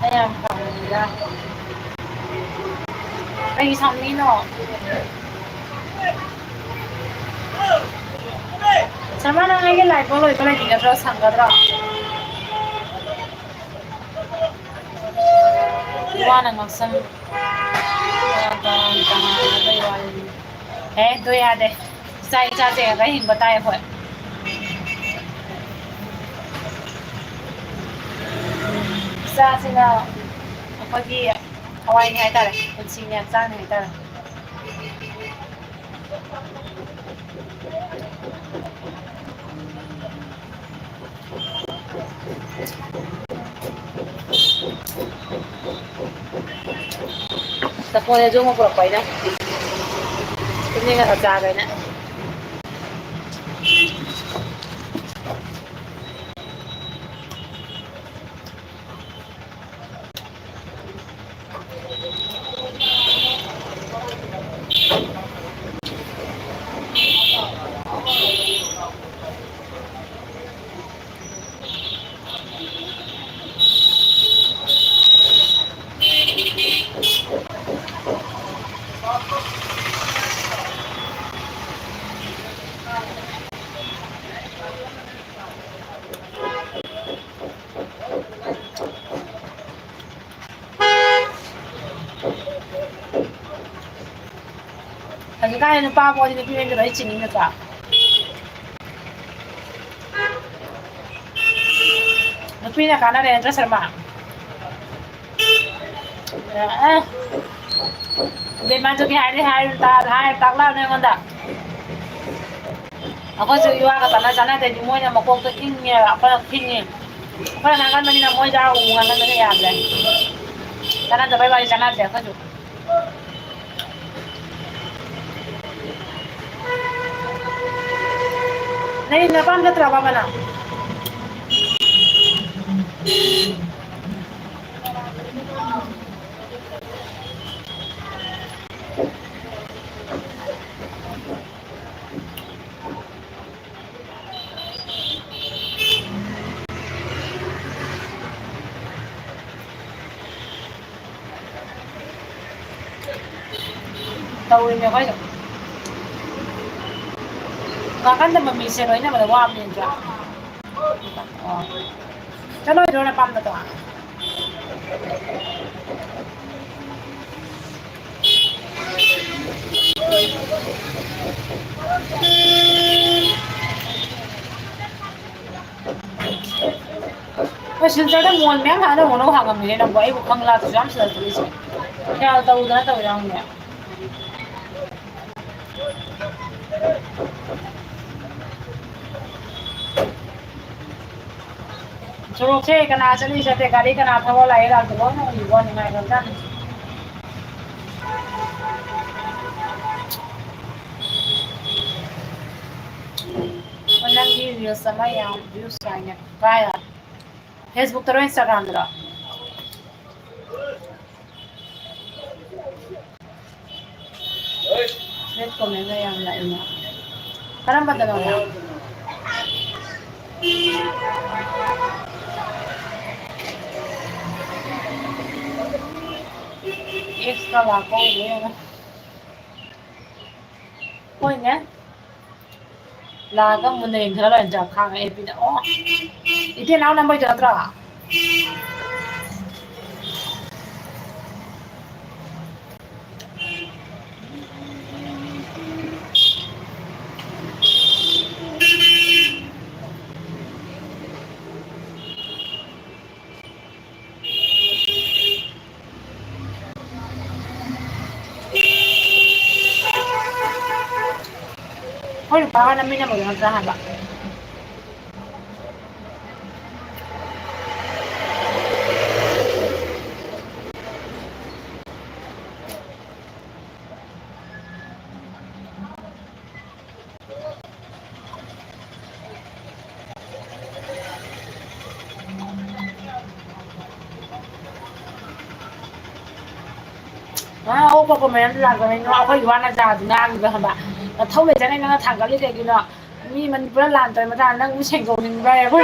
ꯑꯩ ꯌꯥꯝ ꯁꯥꯎꯅꯤꯡꯉꯤꯗ꯫ ꯀꯩꯒꯤ ꯁꯥꯎꯅꯤꯡꯉꯤꯅꯣ? ꯁꯃꯥ, ꯅꯪ ꯑꯩꯒꯤ live ꯂꯣꯏꯕ ꯂꯩꯕꯤꯒꯗ꯭ꯔꯣ? ꯁꯪꯒꯗ꯭ꯔꯣ? ꯋꯥꯅ ꯉꯥꯡꯁꯪ-, ꯇꯉꯥꯏ ꯐꯗꯕꯩ ꯋꯥꯔꯤꯅꯤ꯫ ꯑꯦ, ꯑꯗꯨ ꯌꯥꯗꯦ꯫ ꯏꯆꯥ ꯏꯆꯥꯁꯦ ꯈꯔ ꯍꯤꯡꯕ ꯇꯥꯏ ꯑꯩꯈꯣꯏ꯫ ꯏꯆꯥꯁꯤꯅ ꯑꯩꯈꯣꯏꯒꯤ ꯊꯋꯥꯏꯅꯤ ꯍꯥꯏꯇꯥꯔꯦ, ꯄꯨꯟꯁꯤꯅꯦ, ꯍꯛꯆꯥꯡꯅꯤ ꯍꯥꯏꯇꯥꯔꯦ꯫ ꯃꯣꯏꯅꯁꯨ ꯑꯃꯨꯛ ꯄꯨꯔꯛꯄ ꯑꯩꯅ꯫ ꯇꯨꯝꯅꯤꯡꯉꯒ ꯆꯥꯒꯦꯅ꯫ ꯍꯧꯖꯤꯛꯀꯥꯟ ꯅꯨꯄꯥ ꯄꯣꯠꯁꯤ ꯅꯨꯄꯤ ꯃꯌꯨꯝꯗ ꯂꯣꯏ ꯆꯤꯡꯉꯤ ꯅꯠꯇ꯭ꯔꯥ? ꯅꯨꯄꯤꯅ ꯀꯥꯟꯅꯔꯦ ꯅꯠꯇ꯭ꯔꯥ, ꯁꯔꯃ? ꯑꯦ, ꯏꯕꯦꯝꯃ, ꯑꯗꯨꯒꯤ ꯍꯥꯏꯔꯗꯤ ꯍꯥꯏꯔꯨꯅꯨ, ꯇꯥ-, ꯍꯥꯏ ꯇꯥꯛꯂꯛꯑꯅꯨ ꯑꯩꯉꯣꯟꯗ꯫ ꯑꯩꯈꯣꯏꯁꯨ ꯏꯋꯥꯒ ꯇꯥꯟꯅ ꯆꯥꯟꯅꯗꯦꯗꯤ ꯃꯣꯏꯅ ꯃꯀꯣꯛꯇꯣ ꯏꯪꯉꯦꯕ, ꯑꯩꯈꯣꯏꯅ ꯐꯤꯡꯉꯤ꯫ ꯑꯩꯈꯣꯏꯅ ꯉꯥꯡꯒꯟꯕꯅꯤꯅ ꯃꯣꯏꯁꯨ ꯑꯥ ꯎ ꯉꯥꯡꯒꯟꯕꯅ ꯌꯥꯗ꯭ꯔꯦ꯫ ꯆꯥꯟꯅꯗꯕꯩ ꯋꯥꯔꯤ ꯆꯥꯟꯅꯗ꯭ꯔꯦ ꯑꯩꯈꯣꯏꯁꯨ꯫ ꯅꯩ ꯅꯄꯥꯝ ꯆꯠꯇ꯭ꯔꯕꯕ ꯅꯪ? ꯇꯧꯔꯤꯅꯦ ꯑꯩꯈꯣꯏꯁꯨ꯫ ꯅꯥꯀꯟꯗ ꯃꯃꯤꯁꯦ ꯂꯣꯏꯅꯕꯗ ꯋꯥꯕꯅꯦ ꯅꯠꯇ꯭ꯔꯥ? ꯑꯣ꯫ ꯆꯠꯂꯣꯏꯗ꯭ꯔꯣ ꯅꯄꯥꯝꯗꯗꯣ? ꯍꯣꯏ, ꯁꯤꯜꯆꯔꯗ ꯃꯣꯜ ꯃꯌꯥꯝ ꯑꯅꯧ ꯑꯅꯧ ꯍꯥꯡꯉꯝꯃꯤꯅꯦ ꯅꯪꯕꯨ, ꯑꯩꯕꯨ ꯈꯪꯂꯥ ꯑꯗꯨꯁꯨ ꯌꯥꯝ ꯁꯤꯗ ꯊꯣꯛꯏꯁꯦ꯫ ꯈꯌꯥꯜ ꯇꯧꯗꯅ ꯇꯧꯔꯤꯔꯥ ꯈꯪꯗꯦ꯫ ꯁꯣꯔꯣꯛꯁꯦ ꯀꯅꯥ ꯆꯠꯂꯤ ꯆꯠꯇꯦ, ꯒꯥꯔꯤ ꯀꯅꯥ ꯊꯧꯔ ꯂꯥꯛꯏ ꯂꯥꯛꯇꯦ ꯂꯣꯏꯅ ꯎꯏꯕ ꯋꯥꯅꯤ, ꯅꯨꯡꯉꯥꯏꯈ꯭ꯔꯖꯥꯠꯅꯤ꯫ ꯑꯣ, ꯅꯪꯒꯤ reels ꯑꯃ ꯌꯥꯝ views ꯂꯥꯛꯏꯅꯦ꯫ ꯀꯥꯏꯗ? Facebook ꯇꯔꯣ, Instagram ꯗꯔꯣ? Bad comment ꯒ ꯌꯥꯝ ꯂꯥꯛꯏꯅꯦ꯫ ꯀꯔꯝꯕꯗꯅꯣ? Ex ꯀ ꯂꯥꯛꯄ ꯎꯕ꯭ꯔꯥ ꯌꯦꯡꯉꯣ꯫ ꯍꯣꯏꯅꯦ꯫ ꯂꯥꯛꯑꯒ ꯃꯨꯟꯅ ꯌꯦꯡꯊꯔ ꯂꯣꯏꯔꯦ ꯅꯠꯇ꯭ꯔꯥ? ꯈꯥꯡꯉ ꯑꯦ ꯄꯤꯗ꯫ ꯑꯣ! ꯏꯆꯤꯟ ꯏꯅꯥꯎ ꯅꯝꯕꯔꯗꯣ ꯅꯠꯇ꯭ꯔꯣ? ꯑꯩꯈꯣꯏ ꯅꯨꯄꯥꯒ ꯅꯝꯃꯤꯟꯅꯕꯗꯣ ꯅꯠꯇ꯭ꯔꯥ ꯍꯥꯏꯕ? ꯑꯥ, ꯑꯣꯛ ꯄꯛꯄ ꯃꯌꯥꯝ ꯂꯥꯛꯄꯅꯤꯅ ꯑꯩꯈꯣꯏ ꯏꯋꯥ ꯅꯖꯥꯗꯨꯅ ꯉꯥꯡꯉꯤꯕ ꯈꯪꯕ? ꯅꯊꯧ ꯂꯩꯇꯉꯩ ꯅꯪꯅ ꯊꯥꯡꯒꯠꯂꯤ ꯀꯩꯒꯤꯅꯣ? ꯃꯤ ꯃꯅꯤꯄꯨꯔꯗ ꯂꯥꯟ ꯇꯧꯔꯤ ꯃꯇꯥꯡꯗ ꯅꯪꯕꯨ ꯁꯦꯡꯗꯣꯛꯅꯤꯡꯕ꯭ꯔꯥ? ꯑꯩꯈꯣꯏ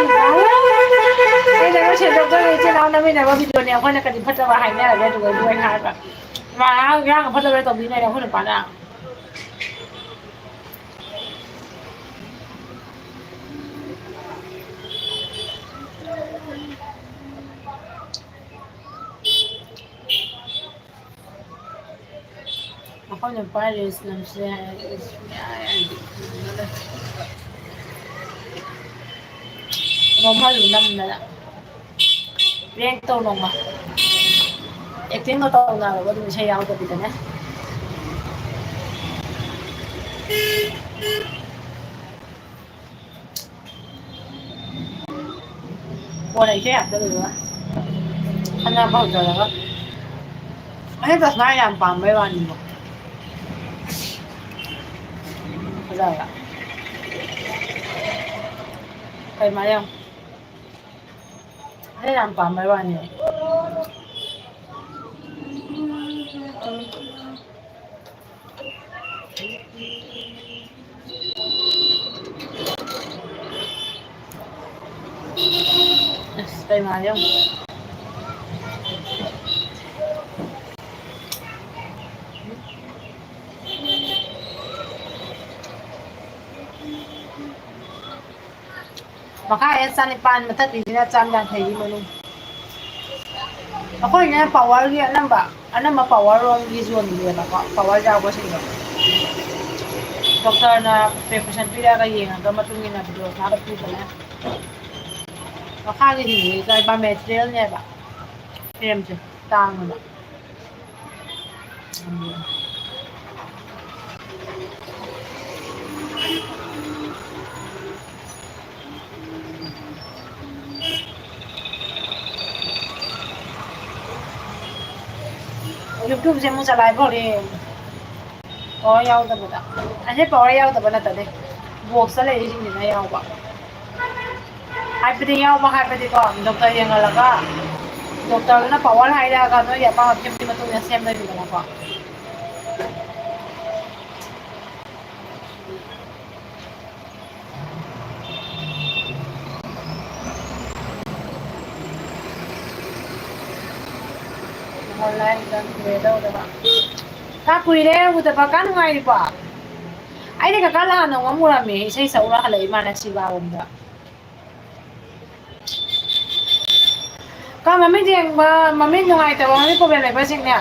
ꯑꯩꯅ ꯅꯪ ꯁꯦꯡꯗꯣꯛꯇꯣꯏꯅꯦ, ꯏꯆꯤꯜ ꯏꯅꯥꯎ ꯅꯝꯃꯤꯟꯅꯕ ꯚꯤꯗꯤꯑꯣꯅꯦ, ꯑꯩꯈꯣꯏꯅ ꯀꯔꯤ ꯐꯠꯇꯕ ꯍꯥꯏꯅꯔꯒꯦ? ꯑꯗꯨꯒ ꯑꯗꯨ ꯑꯩꯅ ꯍꯥꯏꯕ꯫ ꯃꯥ ꯉꯔꯥꯡ ꯏꯔꯥꯡ ꯐꯠꯇꯕ ꯇꯧꯕꯤꯅꯦ ꯑꯩꯈꯣꯏ ꯅꯨꯄꯥꯅ꯫ ꯑꯩꯈꯣꯏꯅ ꯄꯥꯏꯔꯤꯁꯤꯅ ꯁꯤ ꯍꯥꯏꯔꯒ ꯁꯨꯡꯌꯥ ꯌꯥꯗꯦ꯫ ꯅꯣꯡꯃ ꯅꯝꯗꯅ prank ꯇꯧ ꯅꯣꯡꯃ꯫ Acting ꯒ ꯇꯧꯅꯔꯕ ꯑꯗꯨꯝ ꯏꯁꯩ ꯌꯥꯎꯗꯕꯤꯗꯅꯦ꯫ ꯀꯣꯟꯅ ꯏꯁꯩ ꯍꯥꯞꯆꯜꯂꯒ ꯈꯠꯅꯕ ꯍꯧꯖꯔꯒ꯫ ꯑꯩꯅ ꯇꯁꯅꯥ ꯌꯥꯝ ꯄꯥꯝꯕꯩ ꯋꯥꯅꯤꯀꯣ꯫ ꯀꯩ ꯃꯥ ꯌꯥꯝ ꯑꯩ ꯌꯥꯝ ꯄꯥꯝꯕꯩ ꯋꯥꯅꯤ꯫ ꯑꯁ, ꯀꯩ ꯃꯥ ꯌꯥꯝ ꯃꯈꯥ ꯍꯦꯛ ꯆꯅꯤꯄꯥꯟ, ꯃꯊꯛꯀꯤꯁꯤꯅ ꯆꯥꯝ ꯌꯥꯡꯈꯩꯒꯤ ꯃꯅꯨꯡ꯫ ꯑꯩꯈꯣꯏꯅ ꯄꯋꯥꯔꯒꯤ ꯑꯅꯝꯕ, ꯑꯅꯝꯕ ꯄꯋꯥꯔ ꯔꯣꯝꯒꯤ ꯌꯣꯟꯕꯅꯦꯕꯀꯣ, ꯄꯋꯥꯔ ꯌꯥꯎꯕꯁꯤꯡꯗꯣ꯫ ꯗꯣꯛꯇꯔꯅ prescription ꯄꯤꯔꯛꯑꯒ ꯌꯦꯡꯉꯒ ꯃꯇꯨꯡ ꯏꯟꯅ ꯗꯣꯁ ꯃꯥꯒ ꯄꯤꯕꯅꯦ꯫ ꯃꯈꯥꯒꯤꯁꯤꯗꯤ ꯀꯩꯕ materialꯅꯦꯕ꯫ ꯀ꯭ꯔꯦꯝꯁꯦ ꯇꯥꯡꯉꯦꯕ꯫ YouTubeꯁꯦ ꯑꯃꯨꯛ ꯆꯂꯥꯏꯕ ꯍꯧꯔꯦ꯫ ꯄꯋꯥꯔ ꯌꯥꯎꯗꯕꯗ꯫ ꯑꯁꯤ ꯄꯋꯥꯔ ꯌꯥꯎꯗꯕ ꯅꯠꯇꯗꯤ꯫ ꯕꯣꯛꯁꯇ ꯂꯩꯔꯤꯁꯤꯡꯁꯤꯅ ꯌꯥꯎꯕ꯫ ꯍꯥꯏꯕꯗꯤ ꯌꯥꯎꯕ ꯍꯥꯏꯕꯗꯤꯀꯣ, ꯗꯣꯛꯇꯔ ꯌꯦꯡꯍꯜꯂꯒ, ꯗꯣꯛꯇꯔꯗꯨꯅ ꯄꯋꯥꯔ ꯍꯥꯏꯔꯛꯑꯒ ꯅꯣꯏꯒꯤ ꯑꯄꯥꯝꯕ ꯐꯤꯕꯝꯒꯤ ꯃꯇꯨꯡ ꯏꯟꯅ ꯁꯦꯝꯗꯣꯏꯅꯤꯗꯅꯀꯣ꯫ ꯀꯥ ꯀꯨꯏꯔꯦ ꯎꯗꯕ, ꯀꯥ ꯅꯨꯡꯉꯥꯏꯔꯤꯕꯣ? ꯑꯩꯗꯤ ꯀꯀꯥ ꯂꯥꯛꯑ ꯅꯣꯡꯃ ꯎꯔꯝꯃꯦ, ꯏꯁꯩ ꯁꯛꯎꯔ ꯍꯜꯂꯛꯏ ꯃꯥꯅ ꯁꯤꯕꯥꯔꯣꯝꯗ꯫ ꯀꯥ ꯃꯃꯤꯠ ꯌꯦꯡꯕ, ꯃꯃꯤꯠ ꯅꯨꯡꯉꯥꯏꯇꯕ, ꯃꯃꯤꯠ problem ꯂꯩꯕꯁꯤꯡꯅꯦ,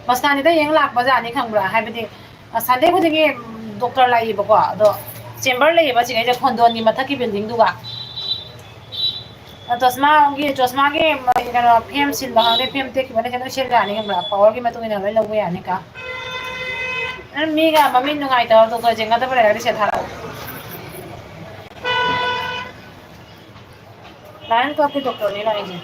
ꯃꯁꯇꯥꯅꯤꯗ ꯌꯦꯡ ꯂꯥꯛꯄꯖꯥꯠꯅꯤ, ꯈꯪꯕ꯭ꯔꯥ? ꯍꯥꯏꯕꯗꯤ, ꯑ, Sunday ꯈꯨꯗꯤꯡꯒꯤ ꯗꯣꯛꯇꯔ ꯂꯥꯛꯏꯕꯀꯣ, ꯑꯗꯣ chamber ꯂꯩꯌꯦꯕ ꯑꯁꯤꯒꯩꯁꯦ, ꯈꯣꯟꯗꯣꯟꯒꯤ ꯃꯊꯛꯀꯤ buildingꯗꯨꯒ꯫ ꯑ, ꯆꯣꯁꯃꯥꯒꯤ, ꯆꯣꯁꯃꯥꯒꯤ, ꯀꯩꯅꯣ, frame ꯁꯤꯟꯕ ꯈꯪꯗꯦ, frame ꯇꯦꯛꯈꯤꯕꯅ ꯈꯤꯇꯪ ꯁꯤꯜ ꯌꯥꯅꯤ, ꯈꯪꯕ꯭ꯔꯥ? Powerꯒꯤ ꯃꯇꯨꯡ ꯏꯟꯅ ꯂꯣꯏ ꯂꯧꯕ ꯌꯥꯅꯤ ꯀꯥ꯫ ꯅꯪ ꯃꯤꯒ ꯃꯃꯤꯠ ꯅꯨꯡꯉꯥꯏꯇꯕ ꯗꯣꯛꯇꯔ ꯌꯦꯡꯒꯗꯕ ꯂꯩꯔꯒꯗꯤ ꯁꯤꯗ ꯊꯥꯔꯛꯑꯣ꯫ Lion Clubꯀꯤ ꯗꯣꯛꯇꯔꯅꯤ ꯂꯥꯛꯏꯁꯦ꯫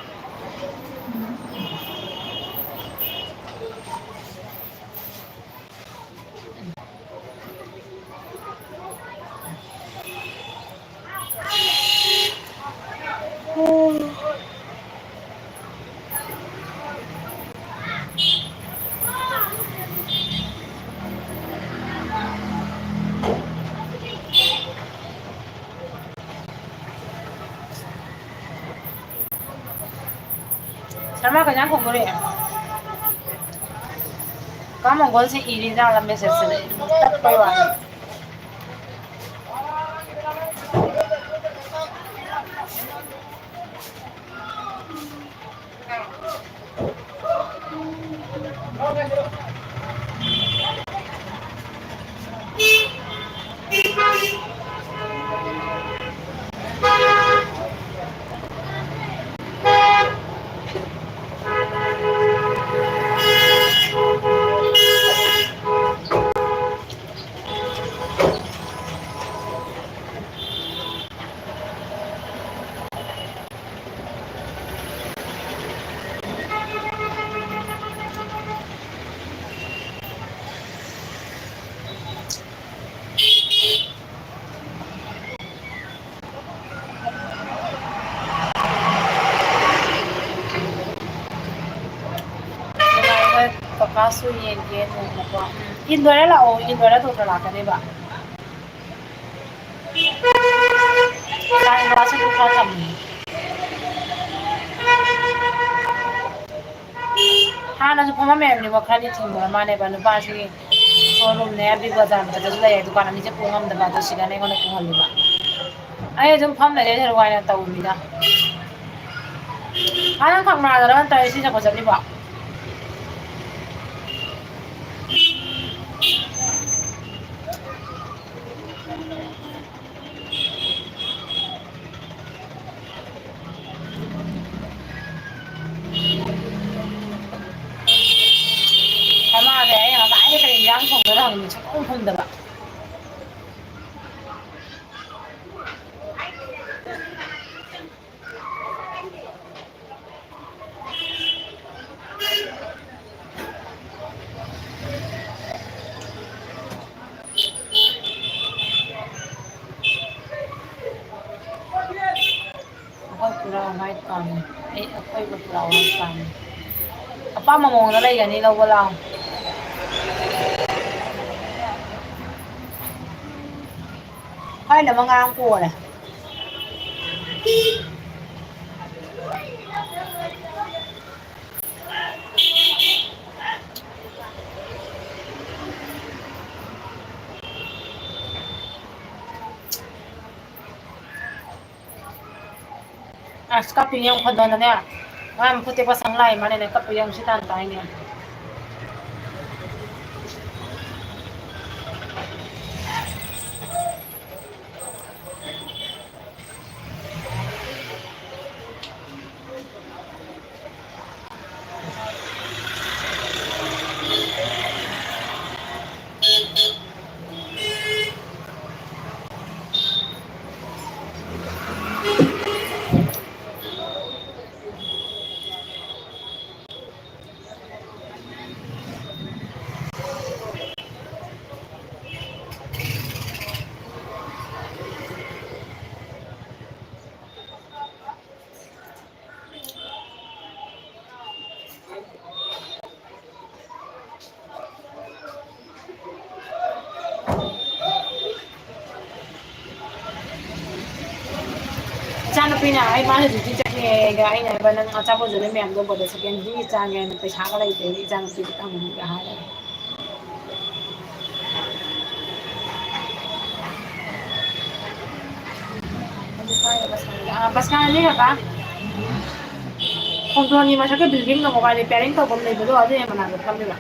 ꯁꯔꯃ ꯀꯩ ꯏꯟꯖꯥꯡ ꯊꯣꯡꯗꯣꯔꯤ? ꯀꯥ ꯃꯪꯒꯣꯜꯁꯦ ꯏꯔꯤꯖꯥꯠꯂ message ꯁꯤꯗ? ꯇꯞꯄꯩ ꯋꯥꯅꯤ꯫ ꯀꯀꯥꯁꯨ ꯌꯦꯡꯒꯦ ꯅꯣꯡꯃꯀꯣ꯫ ꯎꯝ, ꯏꯟꯗꯣꯏꯔ ꯂꯥꯛꯑꯣ, ꯏꯟꯗꯣꯏꯔ ꯗꯣꯛꯇꯔ ꯂꯥꯛꯀꯅꯦꯕ꯫ ꯇꯥꯡ ꯇꯔꯥ ꯆꯠꯄ ꯐꯥꯎ ꯊꯝꯃꯤ꯫ ꯍꯥꯟꯅꯁꯨ ꯐꯝꯃꯝꯃꯦ ꯍꯥꯏꯕꯅꯦꯕ, ꯈꯔꯗꯤ ꯊꯤꯡꯕ ꯃꯥꯅꯦꯕ꯫ ꯅꯨꯄꯥꯁꯤꯒꯤ showroomꯅꯦ, big bazaar ꯃꯊꯛꯇꯁꯨ ꯂꯩꯌꯦ, ꯗꯨꯀꯥꯟ ꯑꯅꯤꯁꯦ ꯄꯨ ꯉꯝꯗꯕ, ꯑꯗꯣ ꯁꯤꯗꯅ ꯑꯩꯉꯣꯟꯗ ꯄꯨꯍꯜꯂꯤꯕ꯫ ꯑꯩ ꯑꯗꯨꯝ ꯐꯝ ꯂꯩꯔꯦ, ꯊꯦꯔꯨ ꯍꯥꯏꯅ ꯇꯧꯕꯅꯤꯗ꯫ ꯑ, ꯅꯪ ꯀꯪꯂꯥꯗꯔ ꯅꯠꯇ꯭ꯔꯒ ꯁꯤ ꯆꯠꯄ ꯆꯠꯂꯤꯕꯣ? ꯁꯅꯥꯁꯦ ꯑꯩꯅ ꯉꯁꯥꯏꯗ ꯀꯔꯤ ꯏꯟꯖꯥꯡ ꯊꯣꯡꯗꯣꯏꯅꯣ ꯍꯪꯉꯤ, ꯁꯨꯡꯈꯨꯝ ꯈꯨꯝꯗꯕ꯫ ꯑꯩꯈꯣꯏ ꯄꯨꯔꯥ white ꯄꯥꯝꯃꯦ꯫ ꯑꯩ ꯑꯀꯣꯏꯕ ꯄꯨꯔꯥ white ꯄꯥꯝꯃꯦ꯫ ꯑꯄꯥꯝꯕ ꯃꯑꯣꯡꯗ ꯂꯩꯒꯅꯤ, ꯂꯧꯕ ꯂꯥꯛꯑꯣ꯫ ꯍꯥꯏꯅꯕ ꯉꯥꯡ ꯀꯣꯟꯅ꯫ ꯑꯁ, ꯀꯞꯄꯤ ꯌꯦꯡꯉꯨ ꯈꯣꯟꯗꯣꯟꯗꯅꯦ꯫ ꯃꯥꯏ ꯃꯈꯨꯠ ꯇꯦꯛꯄ ꯁꯪ ꯂꯥꯛꯏ ꯃꯥꯅꯦꯅꯦ, ꯀꯞꯄꯤ ꯌꯦꯡꯉꯨ ꯁꯤ ꯇꯥꯟ ꯇꯥꯏꯅꯦ꯫ ꯏꯆꯥꯅꯨꯄꯤꯅ ꯑꯩ ꯃꯥꯅ duty ꯆꯠꯅꯤꯡꯉꯦꯒ ꯑꯩꯅ ꯍꯥꯏꯕ, "ꯅꯪ ꯑꯆꯥꯄꯣꯠ ꯌꯣꯟꯕ ꯃꯌꯥꯝꯗꯣ ꯕꯣꯔꯗ secondary ꯆꯥꯒꯦ ꯍꯥꯏꯅ ꯄꯩꯁꯥꯒ ꯂꯩꯇꯦ, ꯏꯆꯥꯅꯨꯄꯤꯗ ꯇꯝꯃꯨꯒ" ꯍꯥꯏꯔꯒ꯫ ꯑꯥ, ꯕꯁ ꯀꯥꯔꯅꯤ ꯀꯀꯥ꯫ ꯈꯣꯡꯖꯣꯝꯒꯤ ꯃꯊꯛꯀꯤ buildingꯗꯣ ꯃꯣꯕꯥꯏꯜ repairing ꯇꯧꯐꯝ ꯂꯩꯕꯗꯣ ꯑꯗꯨꯒꯤ ꯃꯅꯥꯛꯇ ꯐꯝꯃꯤꯕ꯫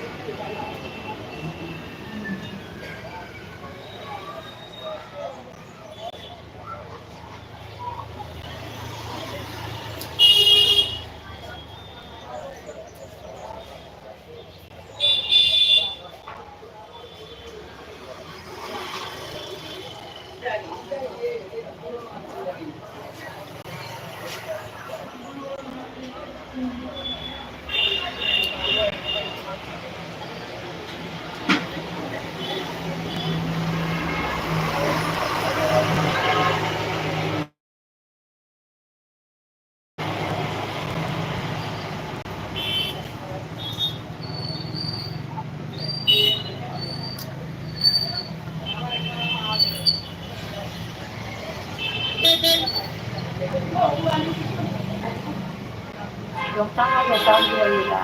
ꯌꯣꯡꯆꯥꯛ ꯌꯣꯡꯆꯥꯛ ꯌꯣꯜꯂꯤꯕ꯫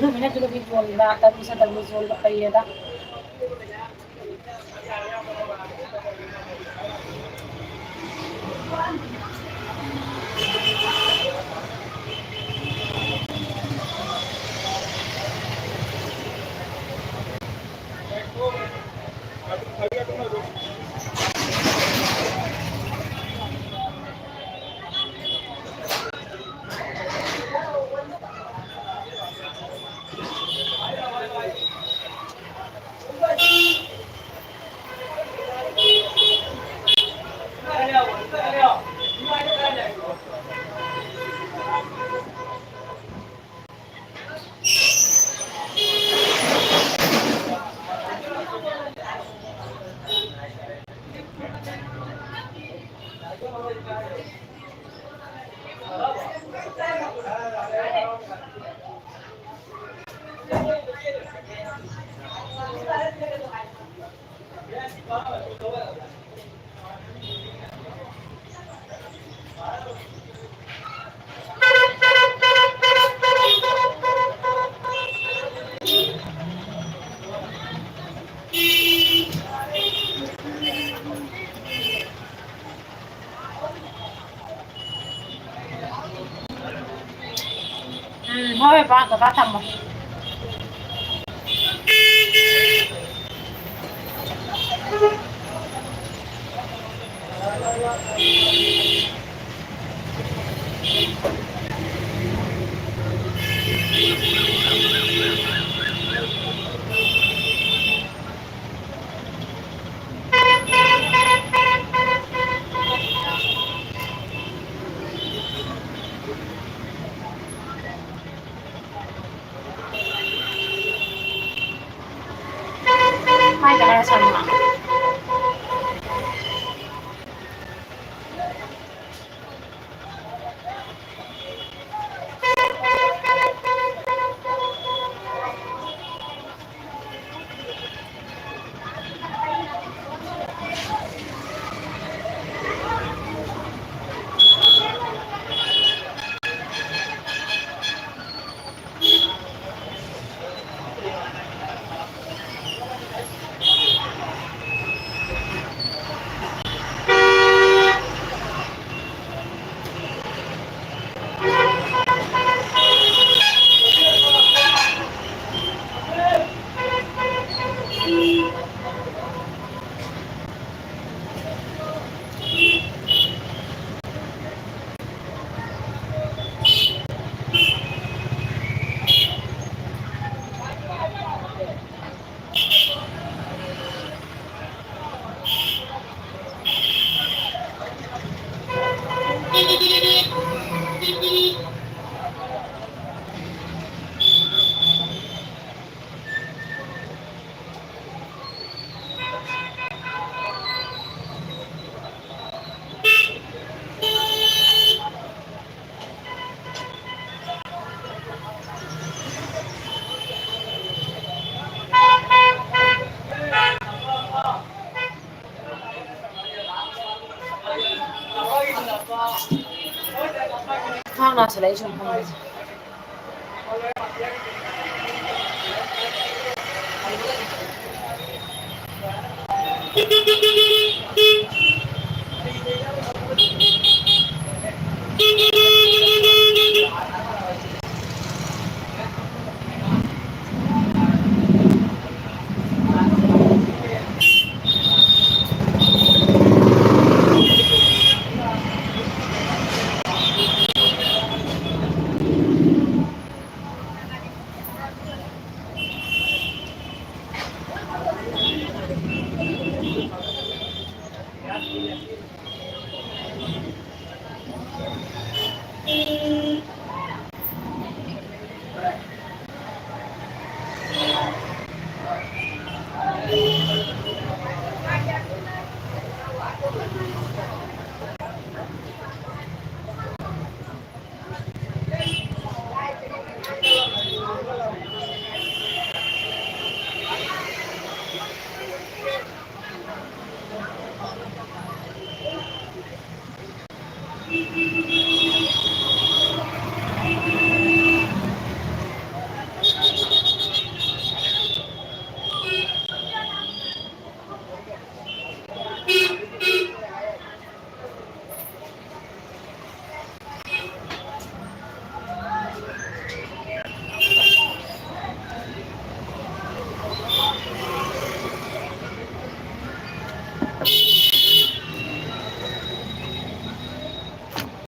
ꯅꯨꯃꯤꯠꯅ ꯖꯤꯂꯤꯕꯤ ꯌꯣꯜꯂꯤꯕ, ꯇꯔꯕꯨꯖꯅ ꯇꯔꯕꯨꯖ ꯌꯣꯜꯂꯤꯕ ꯐꯩꯌꯦꯗ꯫ ꯎꯝ, ꯍꯣꯏ, ꯍꯣꯏ, ꯄꯥ, ꯀꯀꯥ, ꯊꯝꯃꯣ꯫ ꯀꯥꯏꯗ ꯍꯥꯏꯔ ꯁꯥꯔꯤꯅꯣ? ꯈ꯭ꯋꯥꯡ ꯅꯥꯁꯤꯜꯂꯛꯑꯦ ꯁꯨꯝ ꯐꯝꯕꯁꯦ꯫